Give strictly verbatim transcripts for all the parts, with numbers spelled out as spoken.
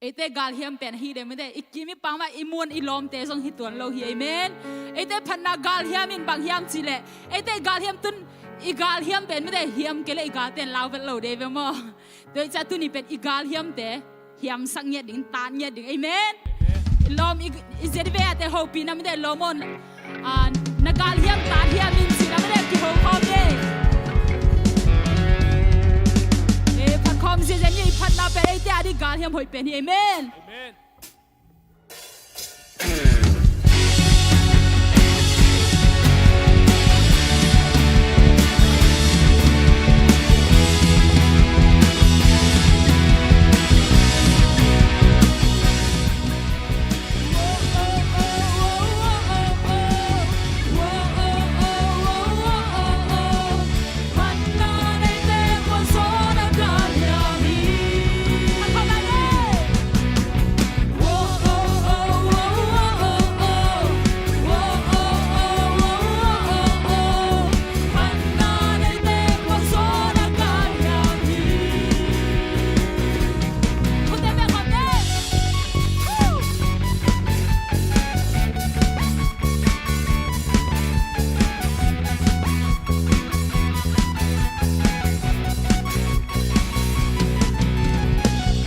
Eite galhiam pen hi deuh mite, i kim i pam ah i muan i lawmte zong hi tuan lo hi, amen. Eite phatna galhiam in bang hiam cih leh, eite galhiam tun i galhiam pen mite hiam kei leh i galte in lau vet lo deuh ve maw. Tua hi ciang tuni pen i galhiamte hiamsak ngiat ding, tat ngiat ding, amen. I lawm i, i Z V A te hopihna mite lawm on. Ah, na galhiam tat hiam in cihna mite kiho khawm ni. Eh, phat khawm ziahziah ni, i phatna pen eite a ding galhiam hoih pen hi, amen.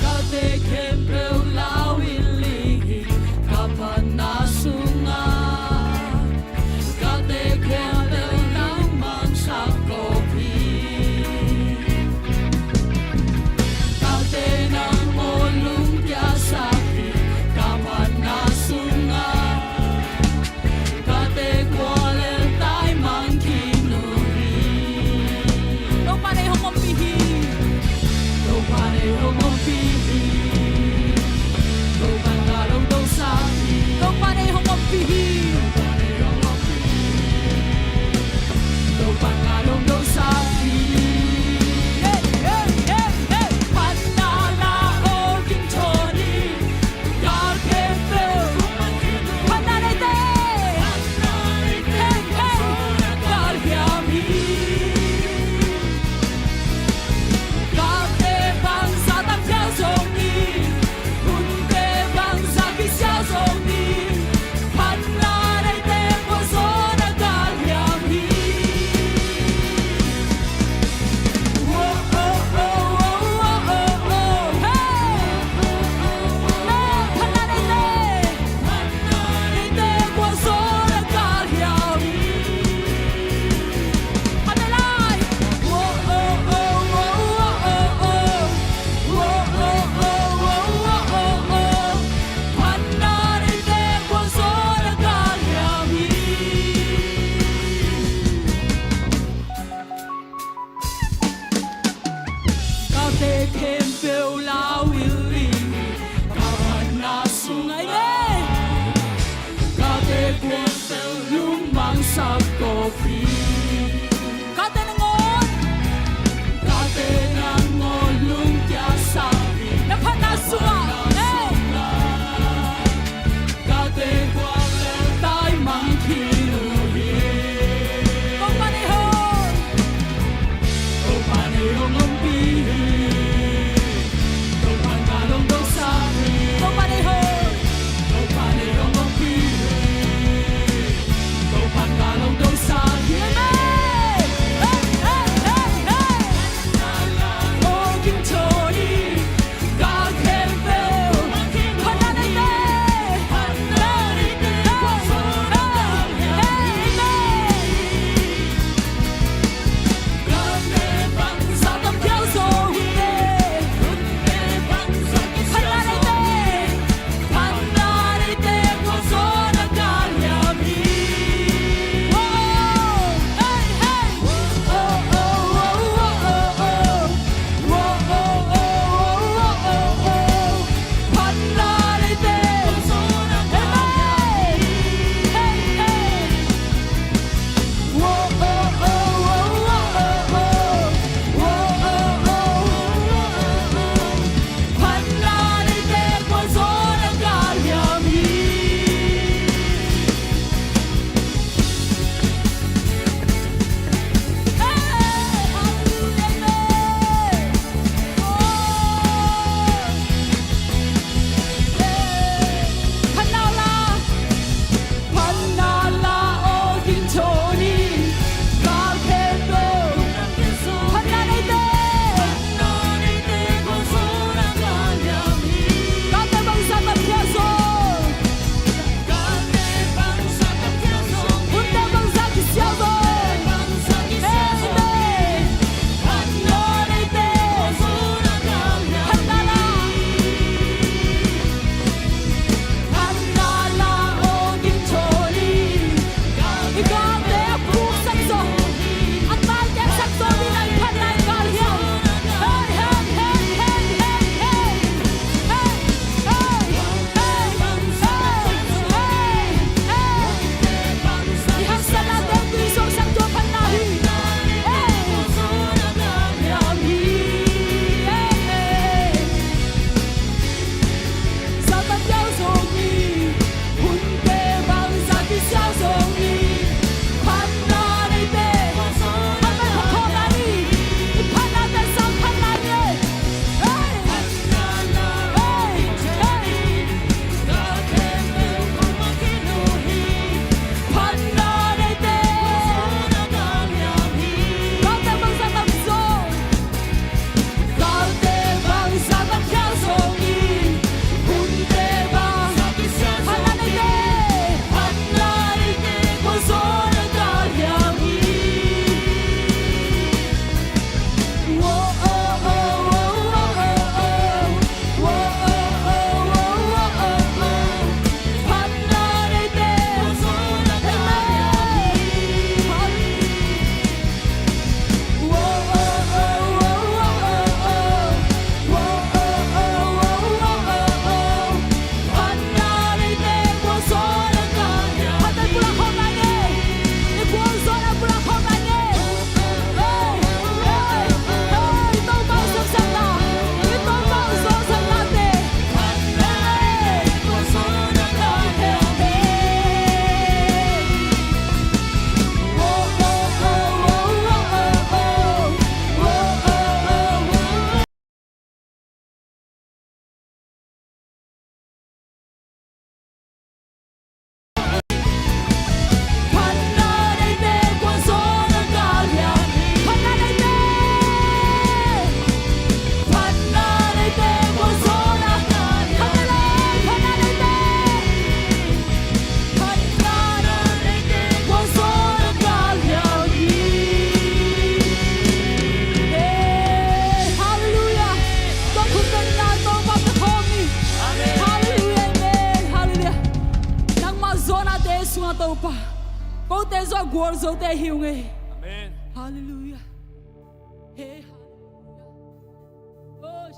Ka te khempeuh lau in ling hi, ka phatna sungah. Ka te khempeuh lungmang sak ko hi. Ka te nang aw lungkia sak hi, ka phatna sungah. Ka te kua lel taimang khin uh hi. Topa nei hong ompih hi. Topa nei hong ompih hi. Topa ka lungdong sak hi. Topa nei hong ompih hi. Topa nei hong ompih hi. Topa ka lungdong sak hi. Hey, hey, hey, hey. Phatna la aw kim thawn hi. Ka te khempeuh lau in ling hi, ka phatna sungah. Amen. Ka te khempeuh lungmang sak ko hi. Ka te nangawn. Ka te nangawn lungkia sak hi. Na phatna sungah. Hey. Ka te kua lel taimang khin uh hi. Topa nei hong. Topa nei hong ompih hi. Topa ka lungdong sak hi. Topa nei hong. Topa nei hong ompih hi. Topa ka lungdong sak hi. Jesu a gualzote hi ung ei. Amen. Halleluiah. Hey, halleluiah. Oh,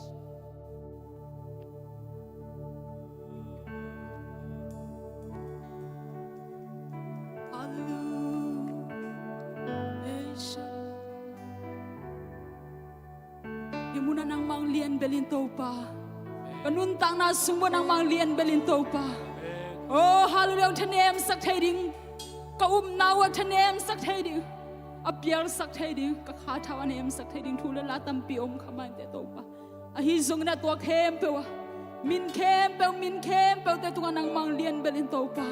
halleluiah. Hey, hih munah nangmah hong lian bel in Topa. Ka nuntakna sung bel nangmah hong lian bel in Topa. Oh, halleluiah, hong thanemsak thei ding. Ka upna uh a thanemsak thei ding. A pialsak thei ding. Ka kha thau a nemsak thei ding thu le la tampi om kha mah inteh Topa. Ahi zongin a tua khempeuh ah min khempeuh, min khempeuhte tungah nangmah hong lian bel in Topa.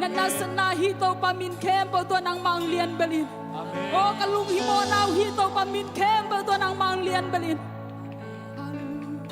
Natna satna hi Topa, min khempeuh tungah nangmah hong lian bel in. Amen. Oh, ka lunghimawhna uh hi Topa, min khempeuh tungah nangmah hong lian bel in. Halleluiah.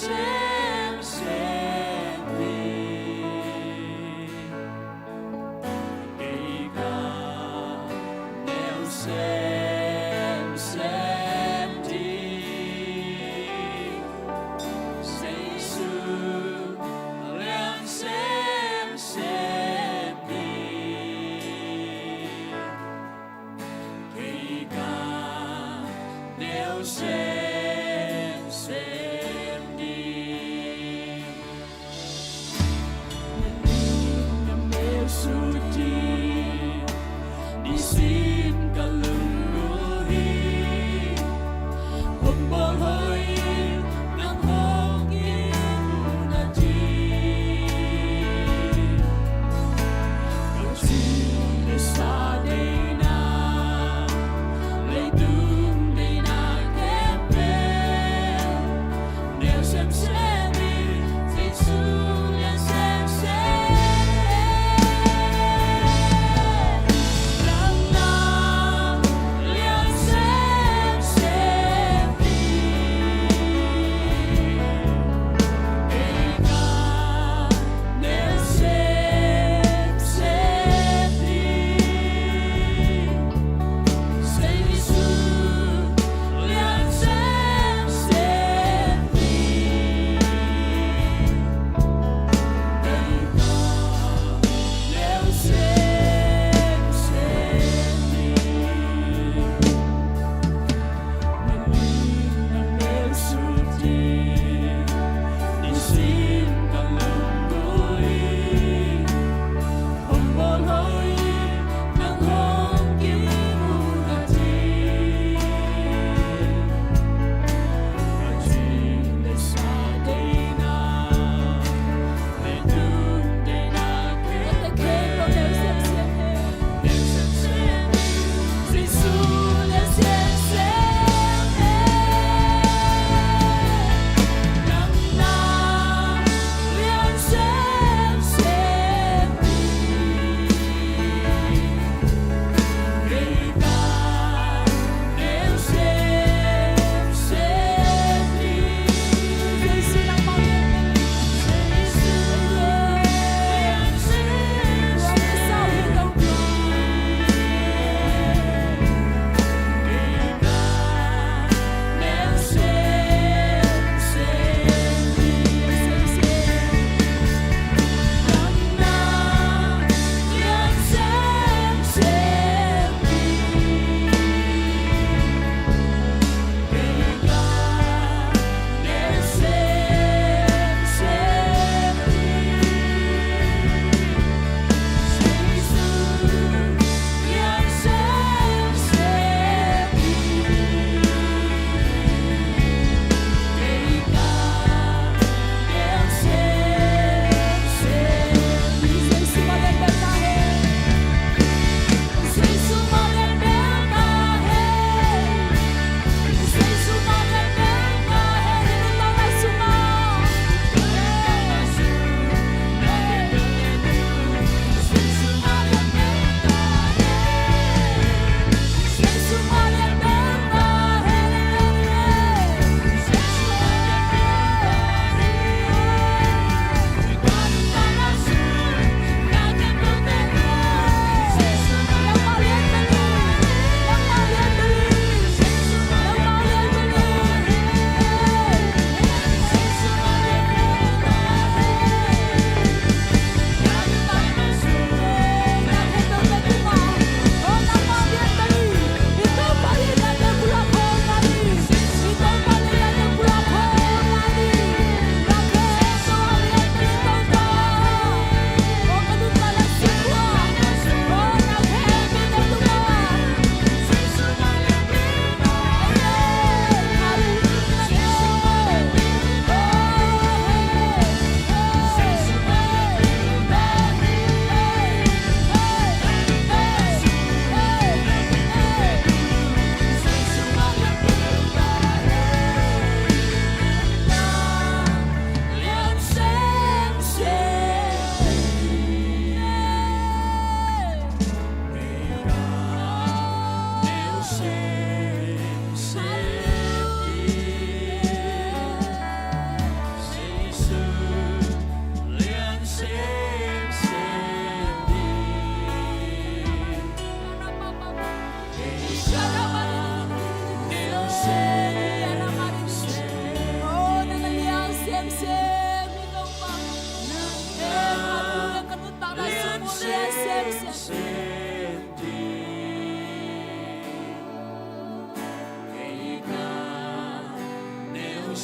semsem hi. Kei ka neu semsem ding, Jesu liang semsem ding. Kei ka neu semsem ding. Na ning na mel sut ding, nisim ka lunggulh hi. Hong bawl hoih in nang hong kihuna ding. Ka cin le sa deihna, leitung deihna khempeuh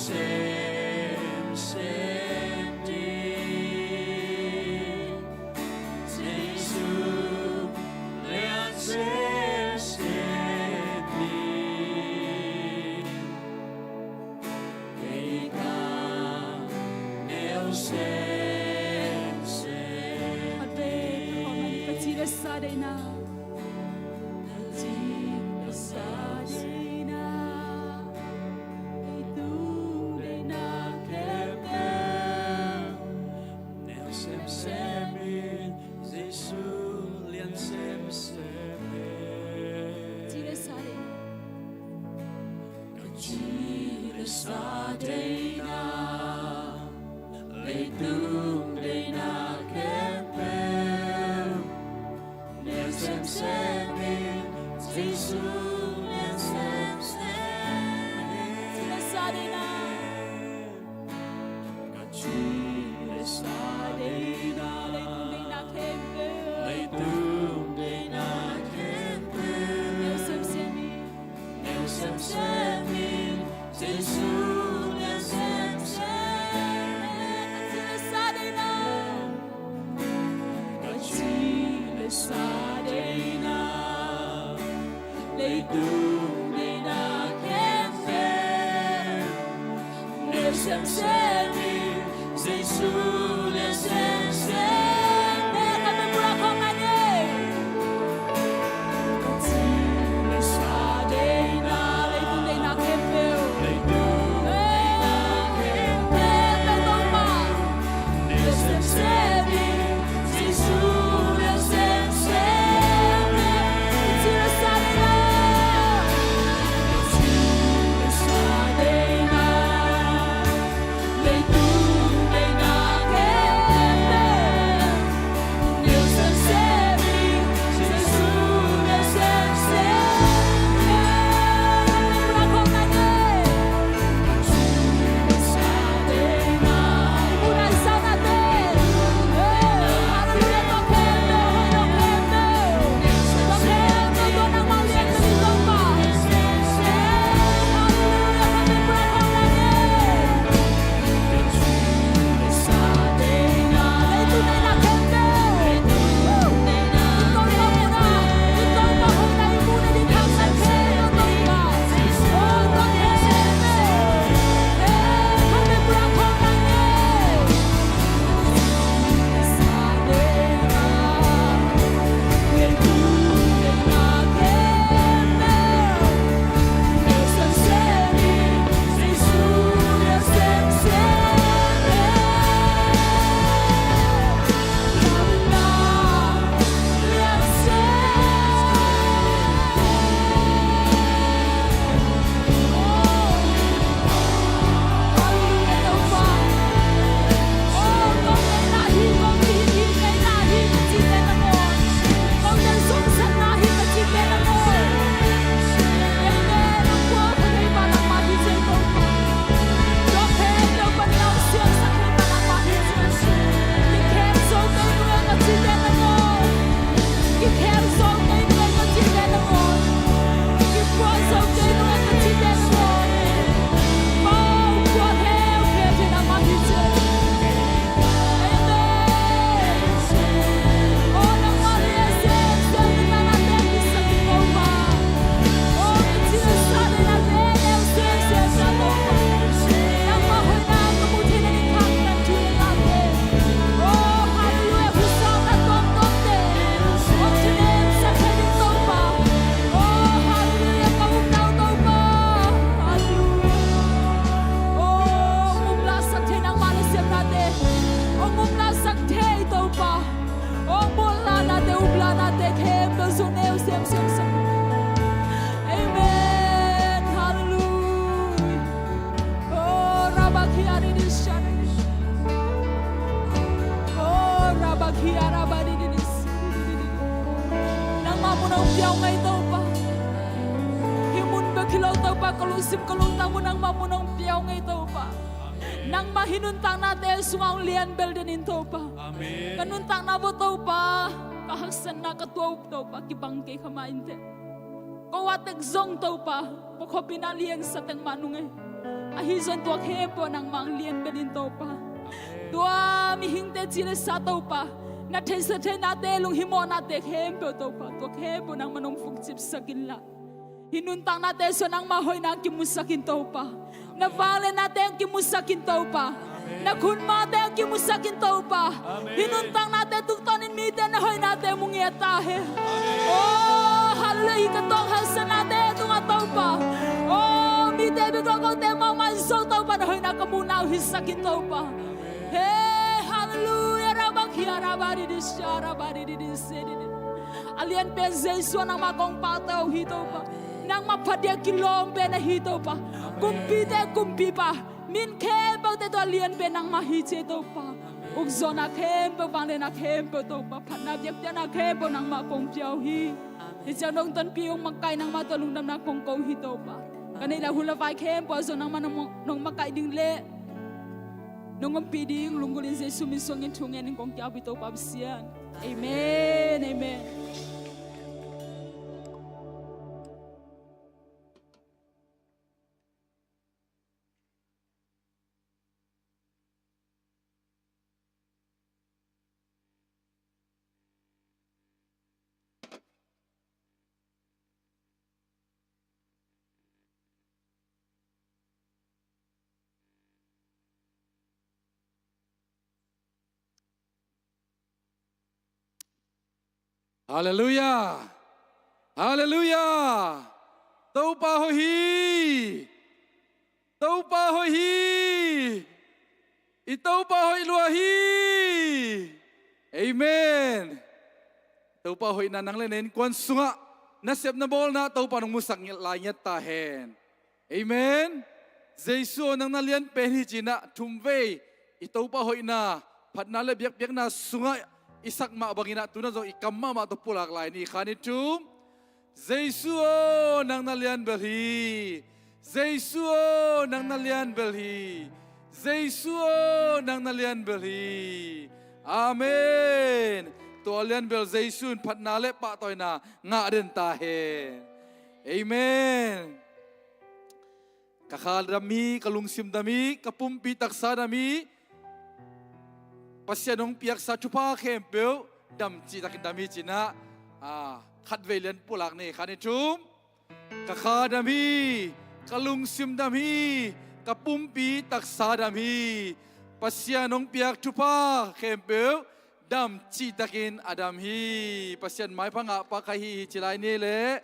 Semsem ding, Jesu lian semsem ding, kei ka neu semsem ding. Ka cih le sa deihna, ka cih le sa deihna, leitung deihna khempeuh neu semsem in, Jesu lian semsem in. Cih le sa deihna, ka cih le sa deihna, leitung deihna khempeuh neu semsem in, Jesu lian semsem in. Cih le sa deihna, ka cih le sa deihna, leitung deihna khempeuh, leitung deihna khempeuh neu semsem in, neu semsem in, Jesu lian semsem in. Ka cih le sa deihna, ka cih le sa deihna, leitung deihna khempeuh neu semsem in, Jesu lian semsem in. Ka cih le sa deihna, ka cih le sa deihna, leitung deihna khempeuh, leitung deihna khempeuh, Topa, neu semsem in, Jesu lian semsem in. Ka cih le sa deihna, ka cih le sa deihna, leitung deihna khempeuh neu semsem in, Jesu lian semsem in. Amen. Hallelujah. Oh, Rabakia Ridishan. Oh, Rabakia Rabadidis. Nangmah mun hong pia uh ngei Topa. Hih mun bek hi lo Topa, ka lungsim ka lungtang mun nangmah mun hong pia uh ngei Topa. Nangmah hih nuntaknate sungah hong lian bel den in Topa. Amen. Ka nuntakna bawh Topa, ka haksatna ka tuah uh Topa kibang kei kha mah inteh. Ko a tek zong Topa, Pawlkhaw pi-in ah liangsa teng mah nung ei. Ahi zongin tua khempeuh nangmah hong lianbel in Topa. Tua mihingte ci le sa Topa, na theihsa theihnate, lunghimawhnate khempeuh Topa, tua khempeuh nangmah hong phungcipsak inla, hih nuntaknate sungah nangmah hoihna kimusak in Topa. Na vangliatnate hong kimusak in Topa. Na khutmate hong kimusak in Topa. Hih nuntaknate tungtawnin mite na hoihnate mu ngiat ta hen. Oh, hallelujah. Hih ka tawng haksatnate tungah Topa, oh, mite bek lo, kote mahmah zong Topa, na hoihna ka muhna uh hisak in Topa. Hey, hallelujah. Rabakia rabadidisha rabadidisha. A lianpen Jesu, nangmah kong pahtawi uh hi Topa. Nangmah phat ding a kilawm pen ahi Topa. Kumpite kumpipa, min khempeuhte tawh a lianpen nangmah hi ci ei Topa. Ukzawhna khempeuh, vangliatna khempeuh Topa, phatna biakpiakna khempeuh nangmah kong pia uh hi. Hih ciang nong tonpih, hong makaih, nangmah tawh lungdamna kong ko uh hi Topa. Ka neih le hun le vai khempeuh ah zong nangmah nong, nong makaih ding le nong ompih ding lunggulhin Jesu min suangin thungen in kong ki-ap hi Topa Pasian. Amen. Amen. Halleluiah. Halleluiah. Topa hoih hi. Topa hoih hi. I Topa hoih lua hi. Amen. Topa hoihna nang le na innkuan sungah, na sep na bawlna Topa nong musak lai ngiat ta hen. Amen. Jesu aw, nang na lian pen hi ci-in ah thumvei i Topa hoihna, phatna le biakpiakna sungah i sak mah bangin ah tu-in ah zong i kam mahmah tawh pulak lai ni. Khat, nih, thum. Jesu aw, nang na lian bel hi. Jesu aw, nang na lian bel hi. Jesu aw, nang na lian bel hi. Amen. Tua lian bel Jesu in phatna le pahtawina ngah den ta hen. Amen. Ka kha dam hi, ka lungsim dam hi, ka pumpi taksa dam hi. Pasian hong piaksa thupha khempeuh dam cihtakin dam hi ci-in ah, ah, khatvei lian pulak ni. Khat, nih, thum. Ka kha dam hi, ka lungsim dam hi, ka pumpi taksa dam hi. Pasian hong piak thupha khempeuh dam cihtakin a dam hi. Pasian maipha ngahpa ka hi hi ci lai ni leh,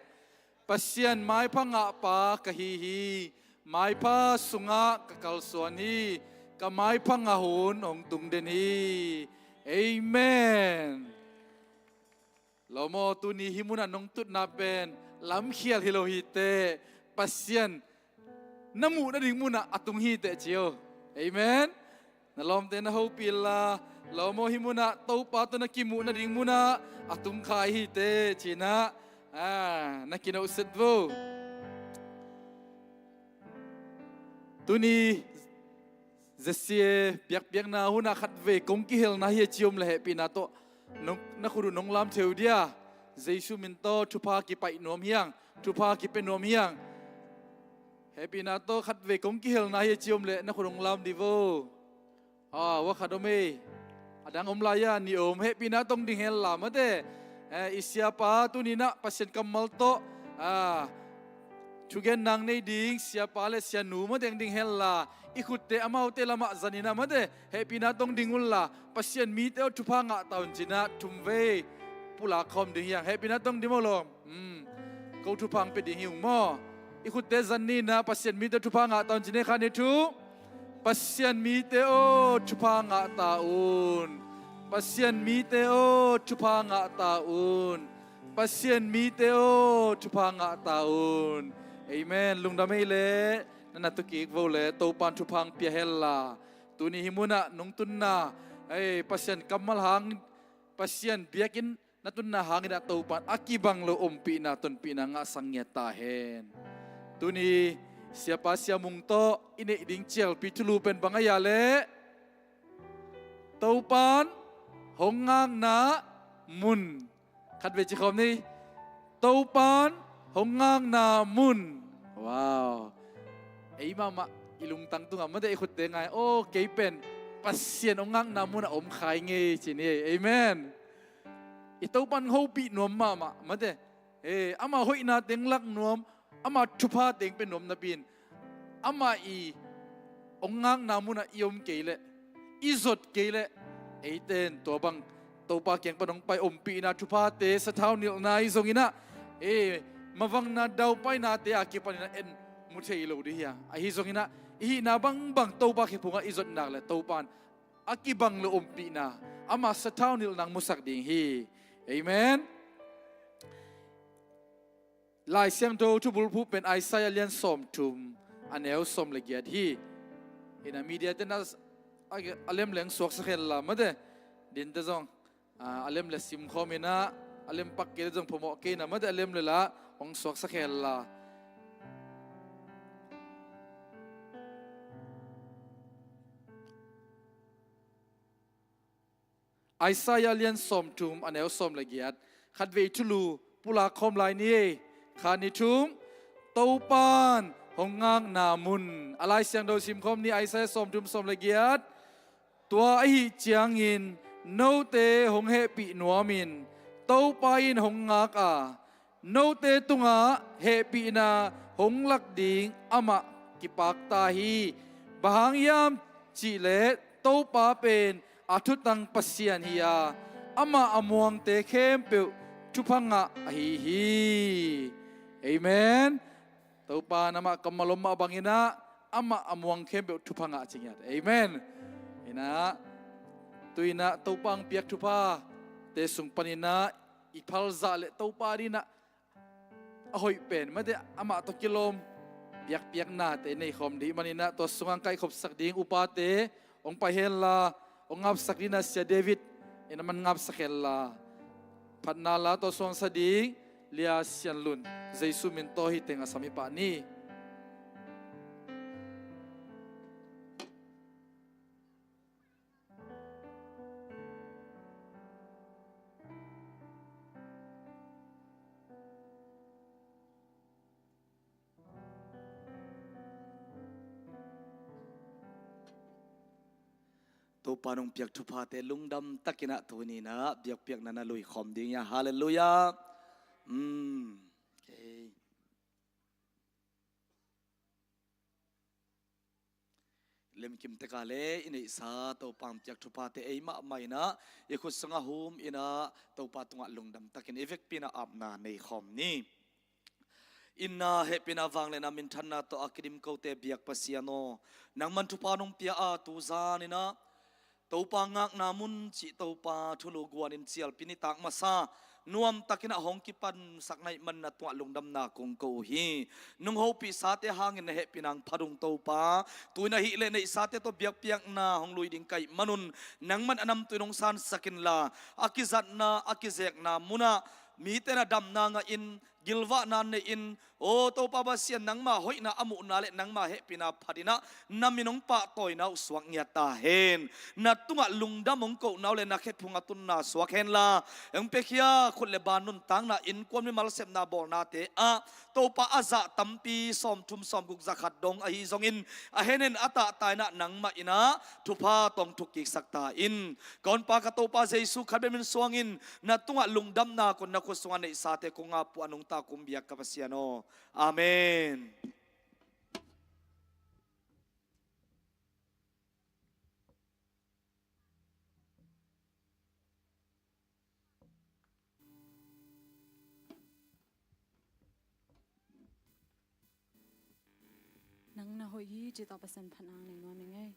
Pasian maipha ngahpa ka hi hi. Maipha sungah ka kalsuan hi. Ka maipha ngah hun hong tung den hi. Amen. Lawm aw, tuni hih munah nong tutna pen lamkhial hi lo hi teh, Pasian na muh nading munah a tung hi teh ci o. Amen. Na lawmte na hopih inla, lawm aw, hih munah Topa tawh na kimuh nading munah a tung kha hi teh ci-in ah, ah, na kinawhset vo. Tuni Z C A biakpiakna hunah khatvei kong kihelna hi a ci om leh hehpihna tawh nong, na khut uh nong lam thei uh dia. Jesu min tawh thupha kipaih nuam hi hang, thupha kipia nuam hi hang. Hehpihna tawh khatvei kong kihelna hi a ci om leh na khut uh nong lam dih vo. Ah, wa khat om ei. A dang om lai a, nih om. Hehpihna tawh hong ding hen la mate. Eh, i siapa tuni-in ah Pasian kammal tawh, ah, thugen nang nei ding siapa le sianu mate hong ding hen la, i khutte amaute lamah zanin ah mate, hehpihna tawh hong ding unla, Pasian mite aw, thupha ngah ta un ci-in ah thumvei pulak khawm ding hi hang. Hehpihna tawh hong ding maw lawm? Hmm. Ko thupha hong pia ding hi ung maw? I khutte zan ni-in ah Pasian mite aw, thupha ngah ta un ci-in ah, khat, nih, thum. Pasian mite aw, thupha ngah ta un. Pasian mite aw, thupha ngah ta un. Pasian mite aw, thupha ngah ta un. Amen. Lungdam ei leh, na na tu kik vo leh, Topa'n thupha hong pia hen la. Tuni hih munah nong tunna, ei, Pasian kammal hang, Pasian biakinn na tunna hangin ah Topa'n a kibang lo ompihna, tonpihna ngahsak ngiat ta hen. Tuni siapa Sia Mung tawh i neih ding cialpi thulu pen bang ahi a leh, Topa'n hong ngakna mun. Khatvei ci khawm ni. Topa'n hong ngakna mun. Wow. Ei mahmah i lungtang tungah mate i khutte ngai. Aw, kei pen Pasian hong ngakna munah om kha ing ei ci ni ei. Amen. I Topa'n hopih nuam mahmah mate. Ei, ama hoihna teng lak nuam, ama thupha teng pe nuam napi-in, ama i hong ngakna munah i om kei leh, i zot kei leh, eite in tua bang Topa kiang pan hong pai ompihna thuphate, sathau nilhna ahi zonginah, ei, mavangna daupainate a kipaninah en mu thei lo ding hi a. Ahi zonginah i hihna bangbang Topa khe phungah i zot nak leh Topa'n a kibang lo ompihna, ama sathau nilhna hong musak ding hi. Amen. Lai Siangtho thubulphuh pen Isaiah lian sawmthum, a neu sawm le giat hi. Ina media te na a, a lem leng suaksak hen la mate. Dinte zong, a, a lem le simkhawm inah, a lem pak kei le zong phamawh kei na mate, a lem le la hong suaksak hen la. Isaiah lian sawmthum, a neu sawm le giat. Khatvei thulu pulak khawm lai ni ei. Khat, nih, thum. Topa'n hong ngakna mun. A Lai Siangtho simkhawm ni, Isaiah sawmthum, sawm le giat. Tua ahih ciangin note hong hehpih nuamin, Topa in hong ngak a, note tungah hehpihna hong lak ding amah kipakta hi. Bang hang hiam cihleh Topa pen a thutang Pasian hi a, amah a muangte khempeuh thupha ngah ahi hi. Amen. Topa in amah kammal om mah banginah amah a muang khempeuh thupha ngah ci ngiat. Amen. Inah, tu-inah Topa hong piak thuphate sung paninah i phalzah le Topa dinah a hoih pen mate, amah tawh kilawm biakpiaknate nei khawm ding maninah tua sungah hong kaikhopsak ding upate hong pai hen la, hong ngapsak dinah Sia David in a man ngapsak hen la. Phatna la tawh suangsak ding Lia Sian Lun, Jesu min tawh hi teng a sam hi pah ni. Topa nong piak thuphate lungdam takinah tuninah biakpiakna na lui khawm ding ia. Halleluiah. Mm. Okay. Lemkim teka le i neihsa Topa hong piak thuphate ei mahmah inah i khut sungah hum inah Topa tungah lungdam takin i vekpi inah apna nei khawm ni. Inna hehpihna vangliatna minthanna tawh a kidim kote biak Pasian aw, nangman thupha nong pia a, tu zan inah Topa ngakna mun cih Topa thulu guanin cialpi nitak masa nuam takinah hong kipansak na hih manin na tungah lungdamna kong ko uh hi. Nong hopihsate hangin na hehpihna hong phat ung Topa, tu-in ahih leh neihsate tawh biakpiakna hong lui ding ka hih manun nangman a namtui nong sansak inla, a kizatna a kizekna munah mite na damna ngahin gilvahna nei-in, aw Topa Pasian, nangma hoihna a muhna le nangma hehpihna phatinah na min hong pahtawina uh suak ngiat ta hen. Na tungah lungdam hong kohna uh le na khephung a tunna suak henla, hong piakhia khut le ban nuntakna, innkuan, mimal sepna bawlnate ah Topa a zah tampi sawmthum sawmguk zakhat dong ahi zongin a henhen a tahtainah nangmah inah thupha tawh hong thukkiksak ta in. Ka honpa ka Topa Jesu khat bek min suangin na tungah lungdamna kong na khut sungah neihsate kong ap uh a, nungta kong biak ka Pasian aw. Amen. Nang na hoih hi cih tawh Pasian phatna nei nuam ing ei.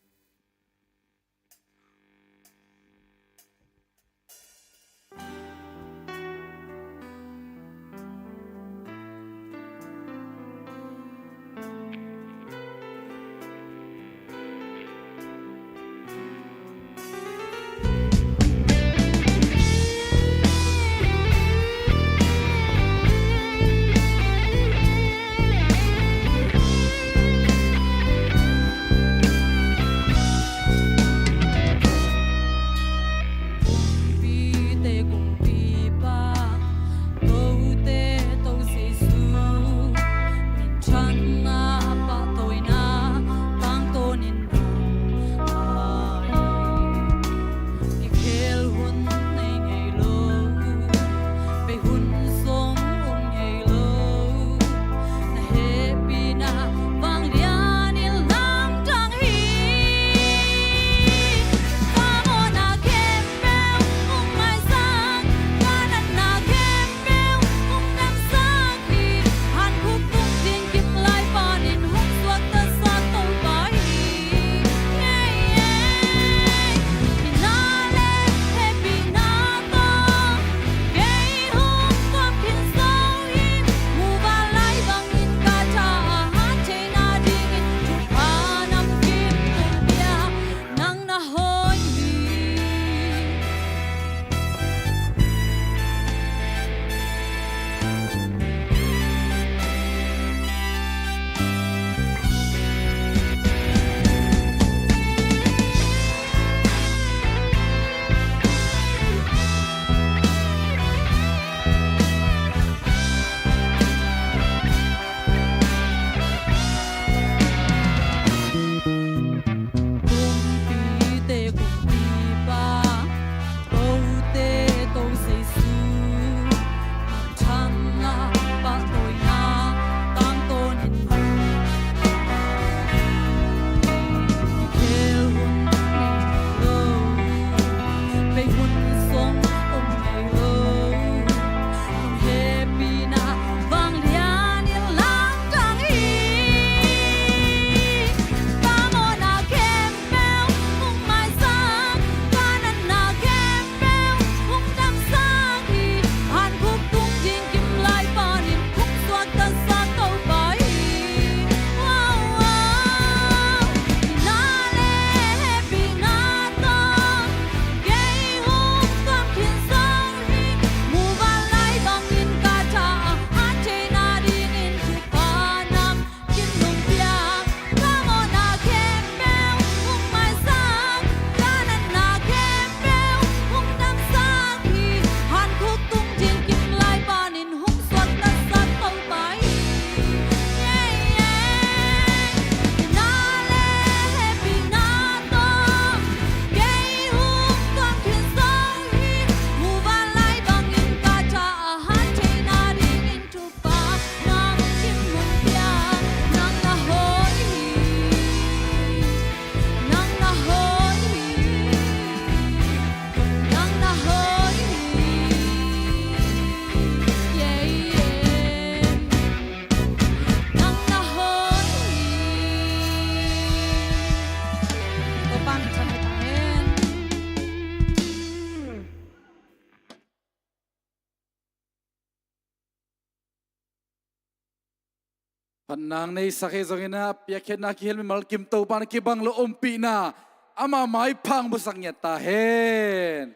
Nang neisak hi zongin ah, piakkhiatna kihel mimal kim Topa in a kibang lo ompihna, ama maipha hong busak ngiat ta hen.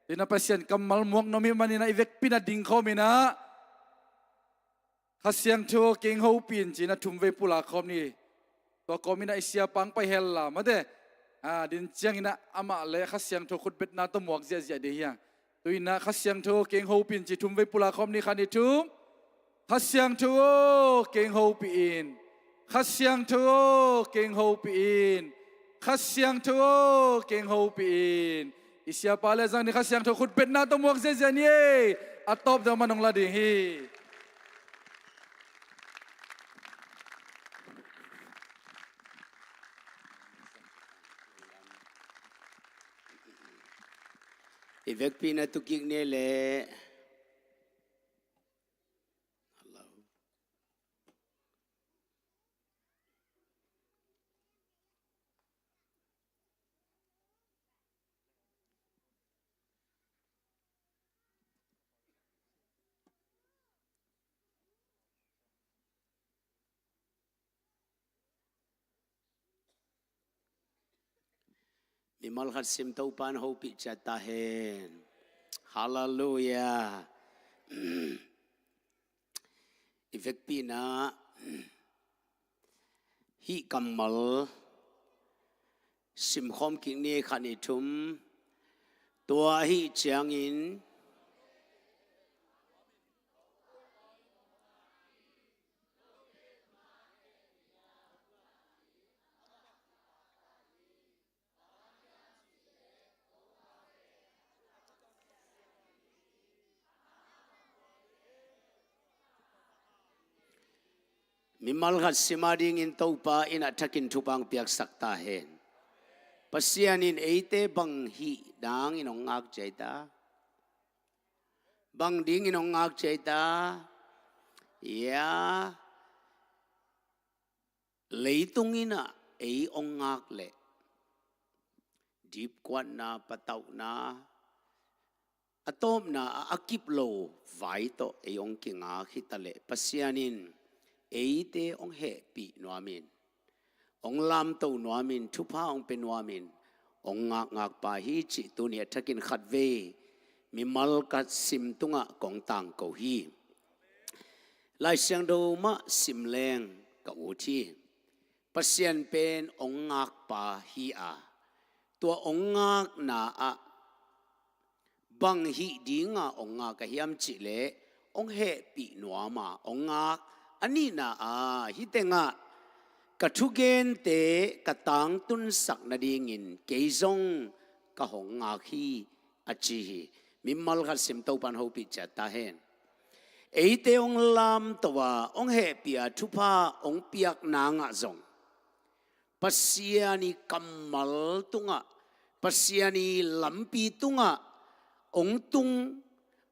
Tua in ah Pasian kammal muak nuam ahih manin ah i vekpi in ah dingkhawm in ah, Kha Siangtho kei hong hopih in ci-in ah thumvei pulak khawm ni. Tua kawm in ah i siapa hong pai hen la, mate. A, din ciangin ah amah le Kha Siangtho khutbetna tawh muak ziahziah ding hi hang. Tua in ah Kha Siangtho kei hong hopih in ci, thumvei pulak khawm ni, khat, nih, thum. Kha Siangtho aw, kei hong hopih in. Kha Siangtho aw, kei hong hopih in. Kha Siangtho aw, kei hong hopih in. I siapa le zang ni, Kha Siangtho khutbetna tawh muak ziahziah ni ei. A tawp deuh mah nong la ding hi. I vekpi in ah tu kik ni ei leh. Mimal khat sim, Topa in hopih ciat ta hen. Halleluiah. I vekpi in ah hih kammal simkhawm kik ni, khat, nih, thum. Tua ahih ciangin mimal khat sim a dingin Topa in a thakin thupha hong piaksak ta hen. Pasian in eite bang hih dangin hong ngak ci hiam? Bang dingin hong ngak ci hiam? Ya. Leitung in ah ei hong ngak leh, dipkuatna, patauhna, a tawpna ah a kip lo vai tawh ei hong kingak hi ta leh, Pasian in eite hong hehpih nuamin, hong lamto nuamin, thupha hong pia nuamin hong ngakngak pa hi cih tuni a thakin khatvei mimal khat sim tungah kong tangko hi. Lai Siangtho mah sim leng ka ut hi. Pasian pen hong ngak pa hi a, tua hong ngakna ah bang hih dinga hong ngak a hiam cih leh, hong hehpih nuam a hong ngak. A nihna ah, hih tengah ka thugente ka tangtunsak nadingin kei zong ka hong ngak hi, a ci hi. Mimal khat sim, Topa in hopih ciat ta hen. Eite hong lamto a, hong hehpih a, thupha hong piak nangah zong, Pasian ii kammal tungah, Pasian ii lampi tungah hong tung,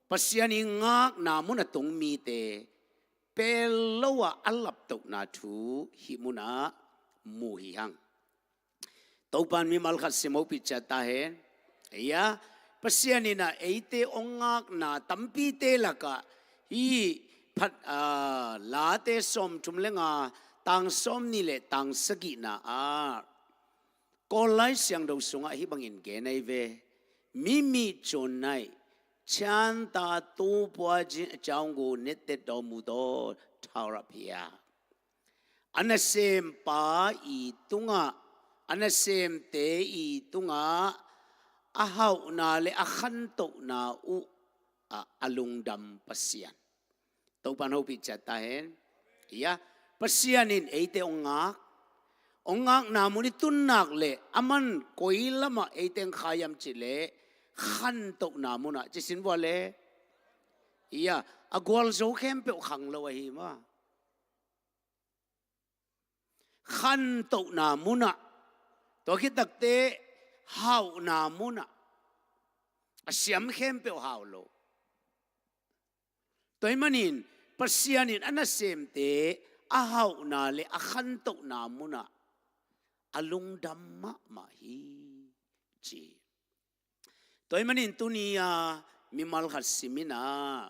Pasian ii ngakna mun a tung mite pel lo a, a laptohna thu hih munah mu hi hang. Topa in mimal khat sim, hopih ciat ta hen. Ei-a, Pasian in ah eite hong ngakna tampite lakah hih phat, aa, Late sawmthum le nga, tang sawmnih le tang sagihna ah, Kawl Lai Siangtho sungah hih bangin gen ahi ve. မိမိကျွန်၌ ချမ်းသာတိုးပွားခြင်းအကြောင်းကို နှစ်သက်တော်မူသော ထာဝရဘုရား a nasempa ii tungah, a nasemte ii tungah a hauhna le a khantohna uh ah a lungdam Pasian. Topa in hopih ciat ta hen. Ei-a, Pasian in eite hong ngak, hong ngakna mun i tun nak leh, aman koi lamah eite hong kha hiam cih leh, khantohna munah, ci sin vua le. Ei-a, a gualzo khempeuh khang lo ahi maw. Khantohna munah, tua khit takteh hauhna munah, a siam khempeuh hau lo. Tua ahih manin Pasian in a nasemte a hauhna le a khantohna munah a lungdam mahmah hi, ci. Tua ahih manin tuni-a mimal khat sim in ah,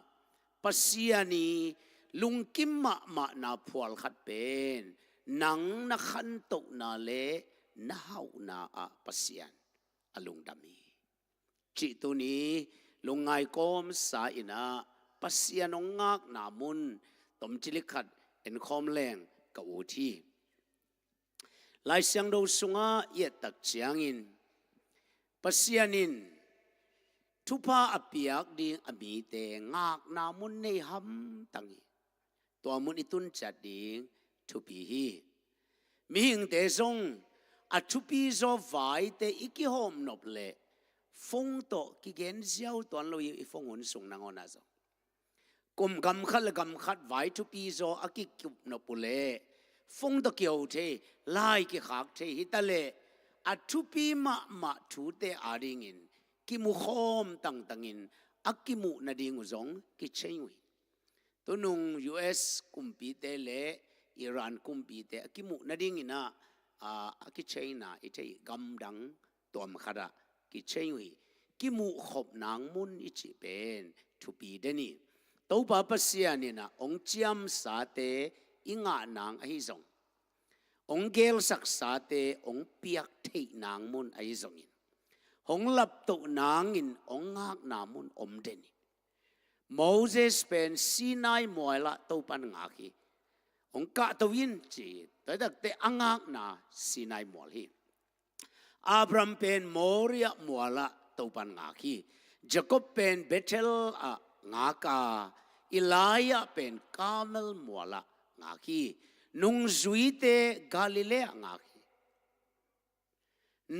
Pasian ii lungkim mahmahna phual khat pen nang na khantohna le na hauhna ah Pasian a lungdam hi. Cih tuni lungngai kawmsa in ah Pasian hong ngakna mun tomcilik khat enkhawm leng ka ut hi. Lai Siangtho sungah i et tak ciangin Pasian in thupha a piak ding a mite ngakna mun nei hamtang hi. Tua mun i tun ciat ding thupi hi. Mihingte zong a thupi zaw vaite i kihawmnop leh phone tawh kigen ziau tuan lo hi, i phone hun sung nangawn ah zong. Kum gam khat le gam khat vai thupi zaw a kikupnop uh leh phone tawh kiho thei, lai kikhak thei hi ta leh a thupi mahmah thute adingin kimu khawm tangtangin a kimuh nading uh zong kichei uh hi. Tunung U S kumpite le Iran kumpite a kimuh nadingin ah, a, a kicheina i thei gamdang tuam khatah kichei uh hi. Kimuh khop nang mun i cih pen thupi den hi. Topa Pasian in ah hong ciamsate i ngah nang ahi zong, hong gelsaksate hong piak theih nang mun ahi zongin, hong laptoh nangin hong ngakna mun om den hi. Moses pen Sinai mualah Topan ngak hi. Hong kahto in ci, tua takte a ngakna Sinai mual hi. Abraham pen Moria mualah Topan ngak hi. Jacob pen Bethel ah ngak a, Elijah pen Carmel mualah ngak hi. Nungzuite Galilee ah ngak hi.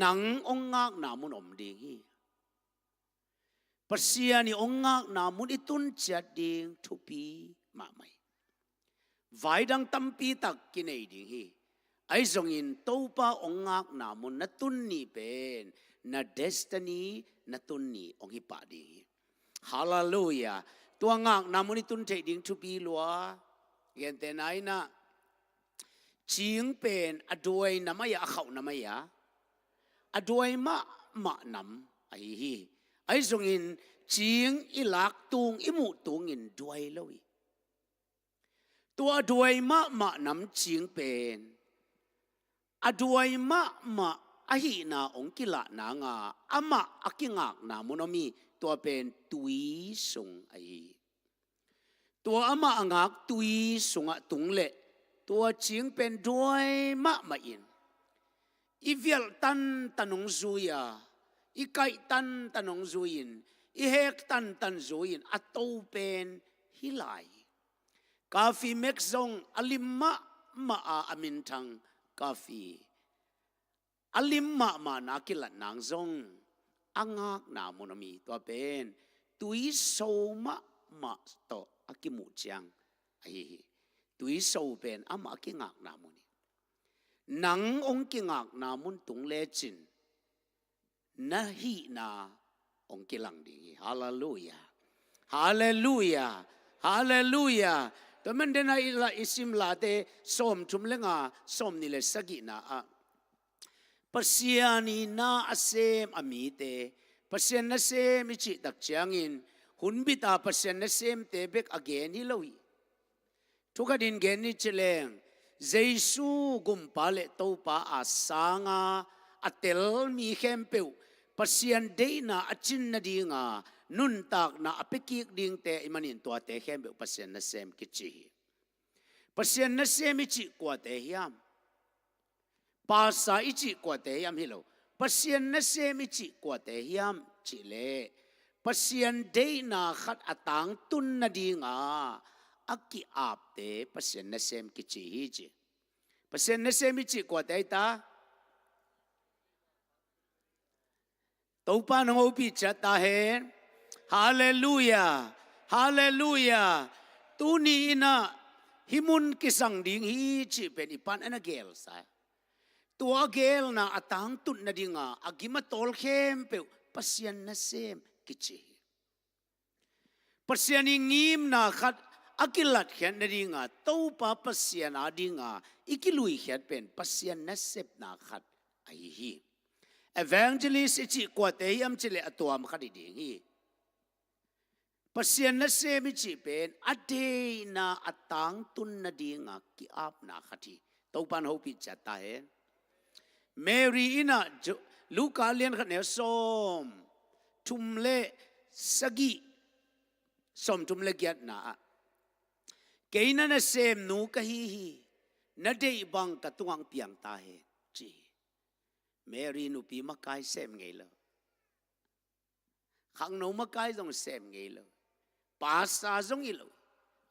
Nang hong ngakna mun om ding hi. Pasian i hong ngakna mun i tun ciat ding thupi mahmah hi. Vaidang tampi tak kinei ding hi. Ahi zongin Topa hong ngakna mun na tun ni pen na destiny na tun ni hong hi pah ding hi. Halleluiah. Tua ngakna mun i tun theih ding thupi lua. Gentehna in ah, cing pen a duai nam ahi a, a khauh nam ahi a, a duai mahmah nam ahi hi. Ahi zongin cing i lak tung, i muh tungin duai lo hi. Tua a duai mahmah nam cing pen a duai mahmah ahihna hong kilah nanga amah a kingakna mun om hi. Tua pen tui sung ahi hi. Tua amah a ngak tui sungah tung leh tua cing pen duai mahmah in, i vialh tantan hong zui a, i kaih tantan hong zui in, i hek tantan zui in a to pen hi lai hi. Coffee mek zong a lim mahmah a, a minthang coffee, a lim mahmahna kilat nang zong a ngakna mun om hi. Tua pen tuiso mahmah tawh a kimuh ciang ahi hi. Tuiso pen amah a kingakna mun hi. Nang hong kingakna mun tung lecin na hihna hong kilang ding hi. Halleluiah. Halleluiah. Halleluiah. Tua man dena i la, i sim Late sawmthum le nga, sawmnih le sagihna ah Pasian i na a sem a mite, Pasian nasem i cih tak ciangin hunbit a Pasian nasemte bek a gen hi lo hi. Thukhatin gen ni ci leng, Jesu Gumpa le Topa a sanga a tel mi khempeuh Pasian deihna a cin nadinga nuntakna a pia kik dingte ahih manin tuate khempeuh Pasian nasem kici hi. Pasian nasem i cih kuate hiam? Pastor i cih kuate hiam hi lo. Pasian nasem i cih kuate hiam cih leh, Pasian deihna khat a tangtun nadinga a ki-apte Pasian nasem kici hi ci. Pasian nasem i cih kuate hi ta? Topa nong hopih ciat ta hen. Halleluiah. Halleluiah. Tuni in ah hih mun kisang ding hi cih pen i pan a na gelsa. Tua a gelna a tangtun nadinga a gim a tawl khempeuh Pasian nasem kici hi. Pasian i ngimna khat a kilatkhiat nadinga Topa Pasian adinga i kiluikhiat pen Pasian nasepna khat ahi hi. Evangelist i cih kuate hiam cih leh a tuam khat hi ding hi. Pasian nasem i cih pen a deihna a tangtun nadinga ki-apna khat hi. Topan hopih ciat ta hen. Mary in ah Jo-, Luka lian khat neu sawm thum le sagih, sawm thum le giatna ah, "Kei na nasemnu ka hi hi, na deih bang ka tungah piang ta hen," ci hi. Mary nupi makai sem ngei lo. Khangno makai zong sem ngei lo. Pasa zong hi lo.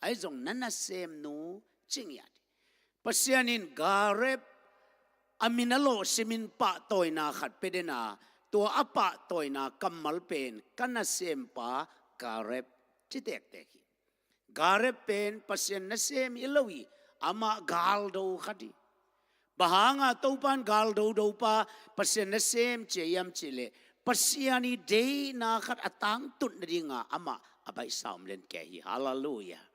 Ahi zong na nasemnu ci ngiat hi. Pasian in Gareb a min a lawhsimin pahtawina khat pia den a, tua a pahtawina kammal pen ka nasempa Gareb ci tektek hi. Gareb pen Pasian nasem hi lo hi, amah galdo khat hi. Bang hanga Topan galdo dopa Pasian nasem ci hiam cih leh, Pasian i deihna khat a tangtun nadinga amah a baihsa om den kei hi. Halleluiah.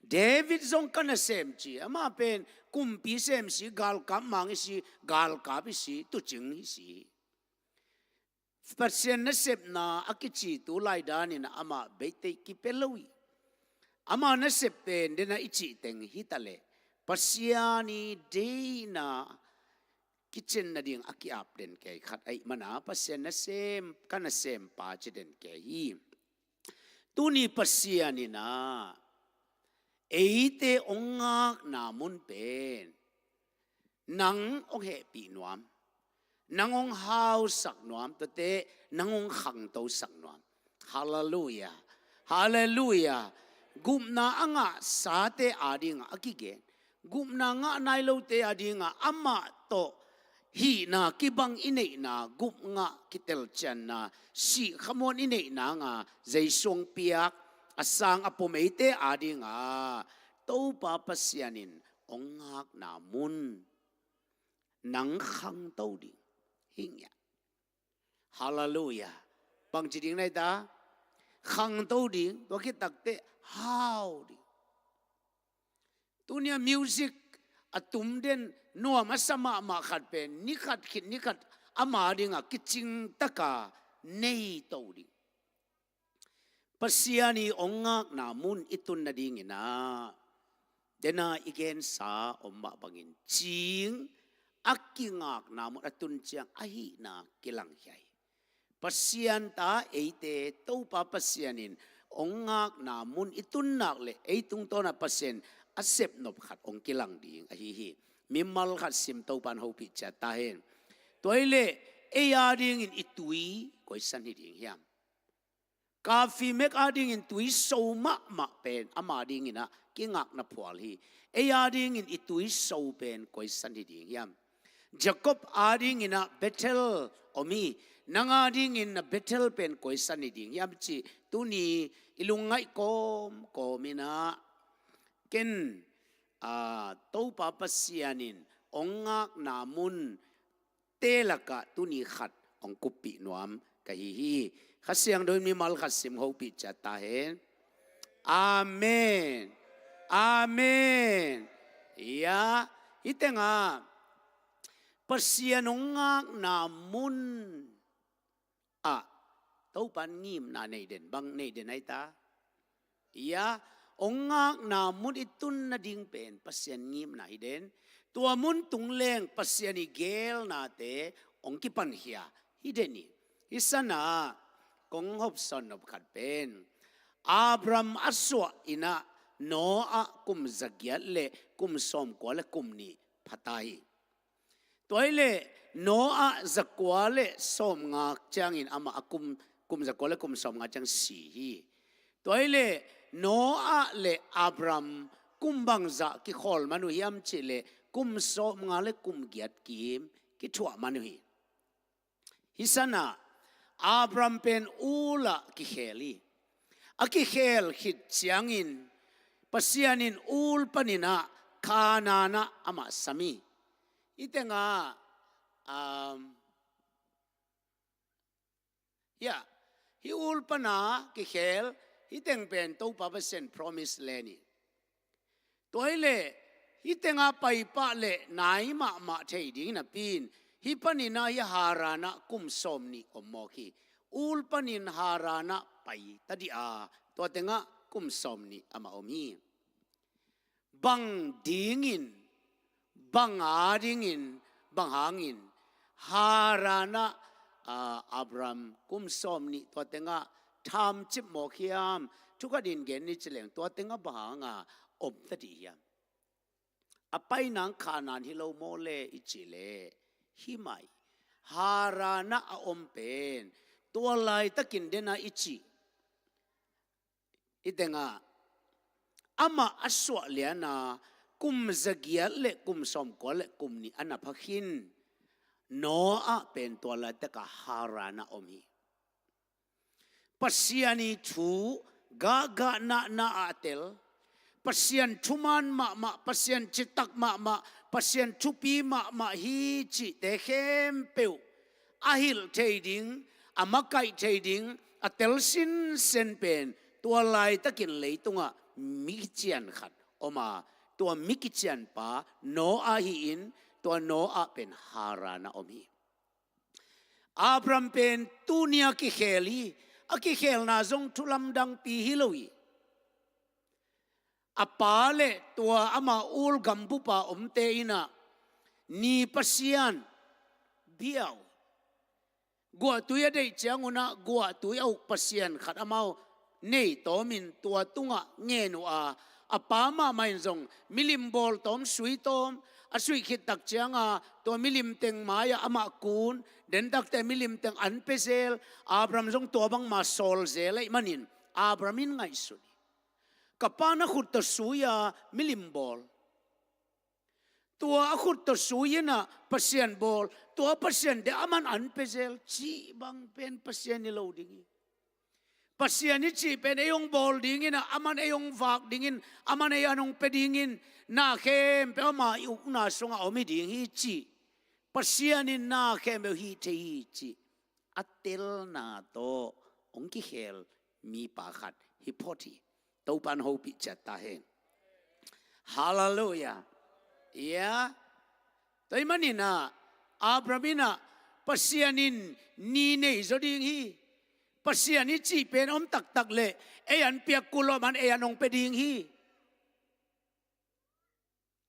David zong ka nasem ci, amah pen kumpi sem si, galkap mang hi si, galkap hi si, tuucing hi si. Pasian nasepna a kici tu lai danin amah beitei kipia lo hi. Ama nasep pen dena i cih teng hi ta leh, Pasian i deihna kicin nading a ki-ap den kei khat ahih mana, Pasian nasem, ka nasempa ci den kei hi. Tuni Pasian in ah eite hong ngakna mun pen nang hong hehpih nuam, nang hong hausak nuam, tuate nang hong khangtosak nuam. Halleluiah. Halleluiah. Gupna a ngahsate adinga a kigen, gupna ngah nai lote adinga amah tawh hihna kibang i neihna, gupngah kitelcianna, sih khamuan i neihna nga, Jesu hong piak a sang a pom eite adinga Topa Pasian in hong ngakna mun nang khangto ding hi ngiat. Halleluiah. Bangci ding na hi ta? Khangto ding, tua khit takteh hau ding. Tunia music a tum den, nuam a sa mahmah khat pen ni khat khit ni khat ama dinga kicing taka nei to ding. Pasian i hong ngakna mun i tun nadingin ah, dena i gensa om mah bangin cing a kingakna mun a tun ciang a hihna kilangkhia hi. Pasian ta eite Topa Pasian in hong ngakna mun i tun nak leh ei tungtawna Pasian a sepnop khat hong kilang ding ahi hi. Mimal khat sim, Topan hopih ciat ta hen. Tua hi leh ei adingin i tui koisan hi ding hiam? Kafi mek adingin tui so mahmah pen ama dingin ah kingakna phual hi. Ei adingin i tui so pen koisan hi ding hiam? Jacob adingin ah Bethel om hi. Nang adingin na Bethel pen koisan hi ding hiam cih tuni i lungngaih kawmkawm in ah, ken, aa, Topa Pasian in hong ngakna mun te lakah tuni khat hong kuppih nuam ka hi hi. Kha Siangtho in mimal khat sim, hopih ciat ta hen. Amen. Amen. Ya, hih tengah Pasian hong ngakna mun ah Topan ngimna nei den, bang nei den ahi ta? Ya, hong ngakna mun i tun nading pen Pasian ngimna hi den. Tua mun tung leng Pasian i geelnate hong kipankhia hi den hi. Hih sanah kong hopsawn nop khat pen Abraham a suah in ah Noah kum zagiat le kum sawmkua le kum nih pha ta hi. Tua hi leh Noah zakua le sawmnga ciangin amah a kum, kum zakua le kum sawmnga ciang si hi. Tua hi leh Noah le Abraham kum bangzah kikhawl man uh hiam cih leh kum sawmnga le kum giat kim kithuah man uh hi. Hih sanah Abraham pen Ur ah kikhel hi. A kikhel khit ciangin Pasian in Ur panin ah Kanaan ah amah sam hi. Hih tengah, um, ya, hih Ur pana kikhel, hih teng pen Topa Pasian promise land hi. Tua hi leh hih tengah paipah leh nai mahmah thei ding napi in, hih panin ah hih Haran ah kum sawmnih om mawk hi. Ur panin Haran ah pai ta dih a, Tua tengah kum sawm nih amah om hi. Bang dingin, bang a dingin, bang hangin Haran ah, ah, Abraham kum sawm nih tua tengah thamcip mawk hiam? Thu khat in gen ni ci leng, tua tengah bang hanga om ta dih hiam? A pai nang Kanaan hi lo maw le i cih leh, hi mai. Haran ah a om pen tua laitakin den a i cih i tengah amah a suah liana kum zagiat le kum sawmkua le kum nih a na pha khin Noah pen tua laitakah Haran ah om hi. Pasian ii thu gahgah nahna ah a tel, Pasian thuman mahmah, Pasian citak mahmah, Pasian thupi mahmah hi cihte khempeuh a hilh thei ding, a makaih thei ding, a tel sinsen pen tua laitakin leitungah mi kician khat om a, tua mi kicianpa Noah hi-in, tua Noah pen Haran ah om hi. Abraham pen tuni a kikhel hi. A kikhelna zong thu lamdangpi hi lo hi. A pa le tua ama ul gambupa omte in ah ni pasian bia uh, guahtui a deih ciangun ah guahtui a uk pasian khat amau nei tawmin tua tungah ngen uh a, a pa mahmah in zong milim bawl tawm, sui tawm, a suih khit tak cianga tua milim teng mai-ah amah kun, dentakte milim teng an pia zel, Abraham zong tua bangmah sawl zel ahih manin Abraham in ngaihsun hi. Ka pa na khut tawh sui-a milim bawl, tua a khut tawh sui-in ah Pasian bawl, tua Pasian teh aman an pia zel cih bang pen Pasian hi lo ding hi. Pasian i cih pen ei hong bawl dingin ah, aman ei hong vak dingin, aman ei an hong pia dingin, na khempeuh ama i ukna sungah om hi ding hi cih, Pasian in na khempeuh hih thei hi cih a telna tawh hong kikhel mipa khat hi phot hi. Topa'n hopih ciat ta hen. Halleluiah. Ia, tua ahih manin ah Abraham in ah Pasian in ni nei zaw ding hi, Pasian i cih pen om taktak leh ei an piak kul lo, aman ei an hong pia ding hi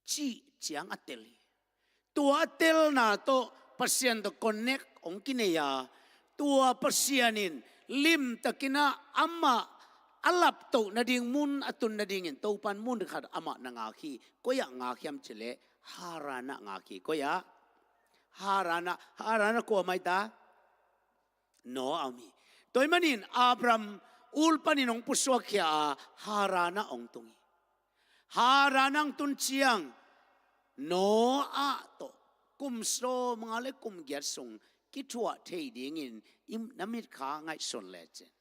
cih ciang a tel hi. Tua a telna tawh Pasian tawh connect hong kinei a, tua Pasian in limtakin ah amah a laptoh nading mun a tun nadingin Topa'n mun khat amah na ngak hi. Koi-ah ngak hiam cih leh Haran ah ngak hi. Koi-ah? Haran ah. Haran ah kua om ai ta? Noah om hi. Tua ahih manin Abraham ul panin hong pusuakkhia a, Haran ah hong tung hi. Haran ah hong tun ciang Noah tawh kum sawmnga le kum giat sung kithuah thei dingin i na mitkha ngaihsun lecin,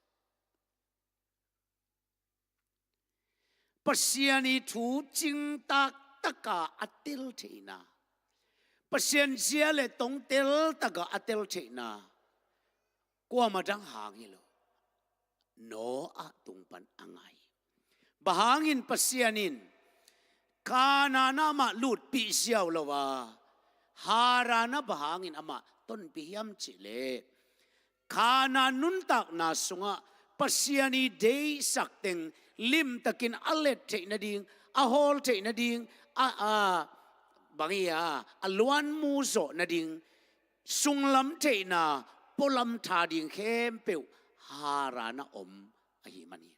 Pasian i thu cingtak taka a tel theihna, Pasian zia le tong tel taka a tel theihna kuamah dang hang hi lo, Noah tung pan a ngai. Bang hangin Pasian in Kanaan ah amah lutpih ziau lo a, Haran ah bang hangin amah tonpih hiam cih leh, Kanaan nuntakna sungah Pasian i deihsak teng limtakin a let theih nading, a hawl theih nading, a, a, bang hi a, a luanmu zawh nading, sunglam theihna pualam tha ding khempeuh Haran ah om ahih manin.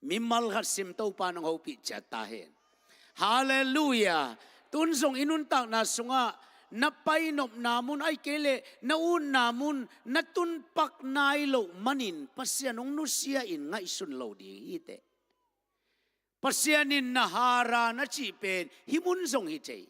Mimal khat sim, Topa'n hong hopih ciat ta hen. Halleluiah. Tun zong i nuntakna sungah na pai nopna mun, ahih kei leh na utna mun na tun pak nai loh manin Pasian hong nusia in ngaihsun lo ding hi teh. Pasian in na Haran a cih pen hih mun zong hi thei.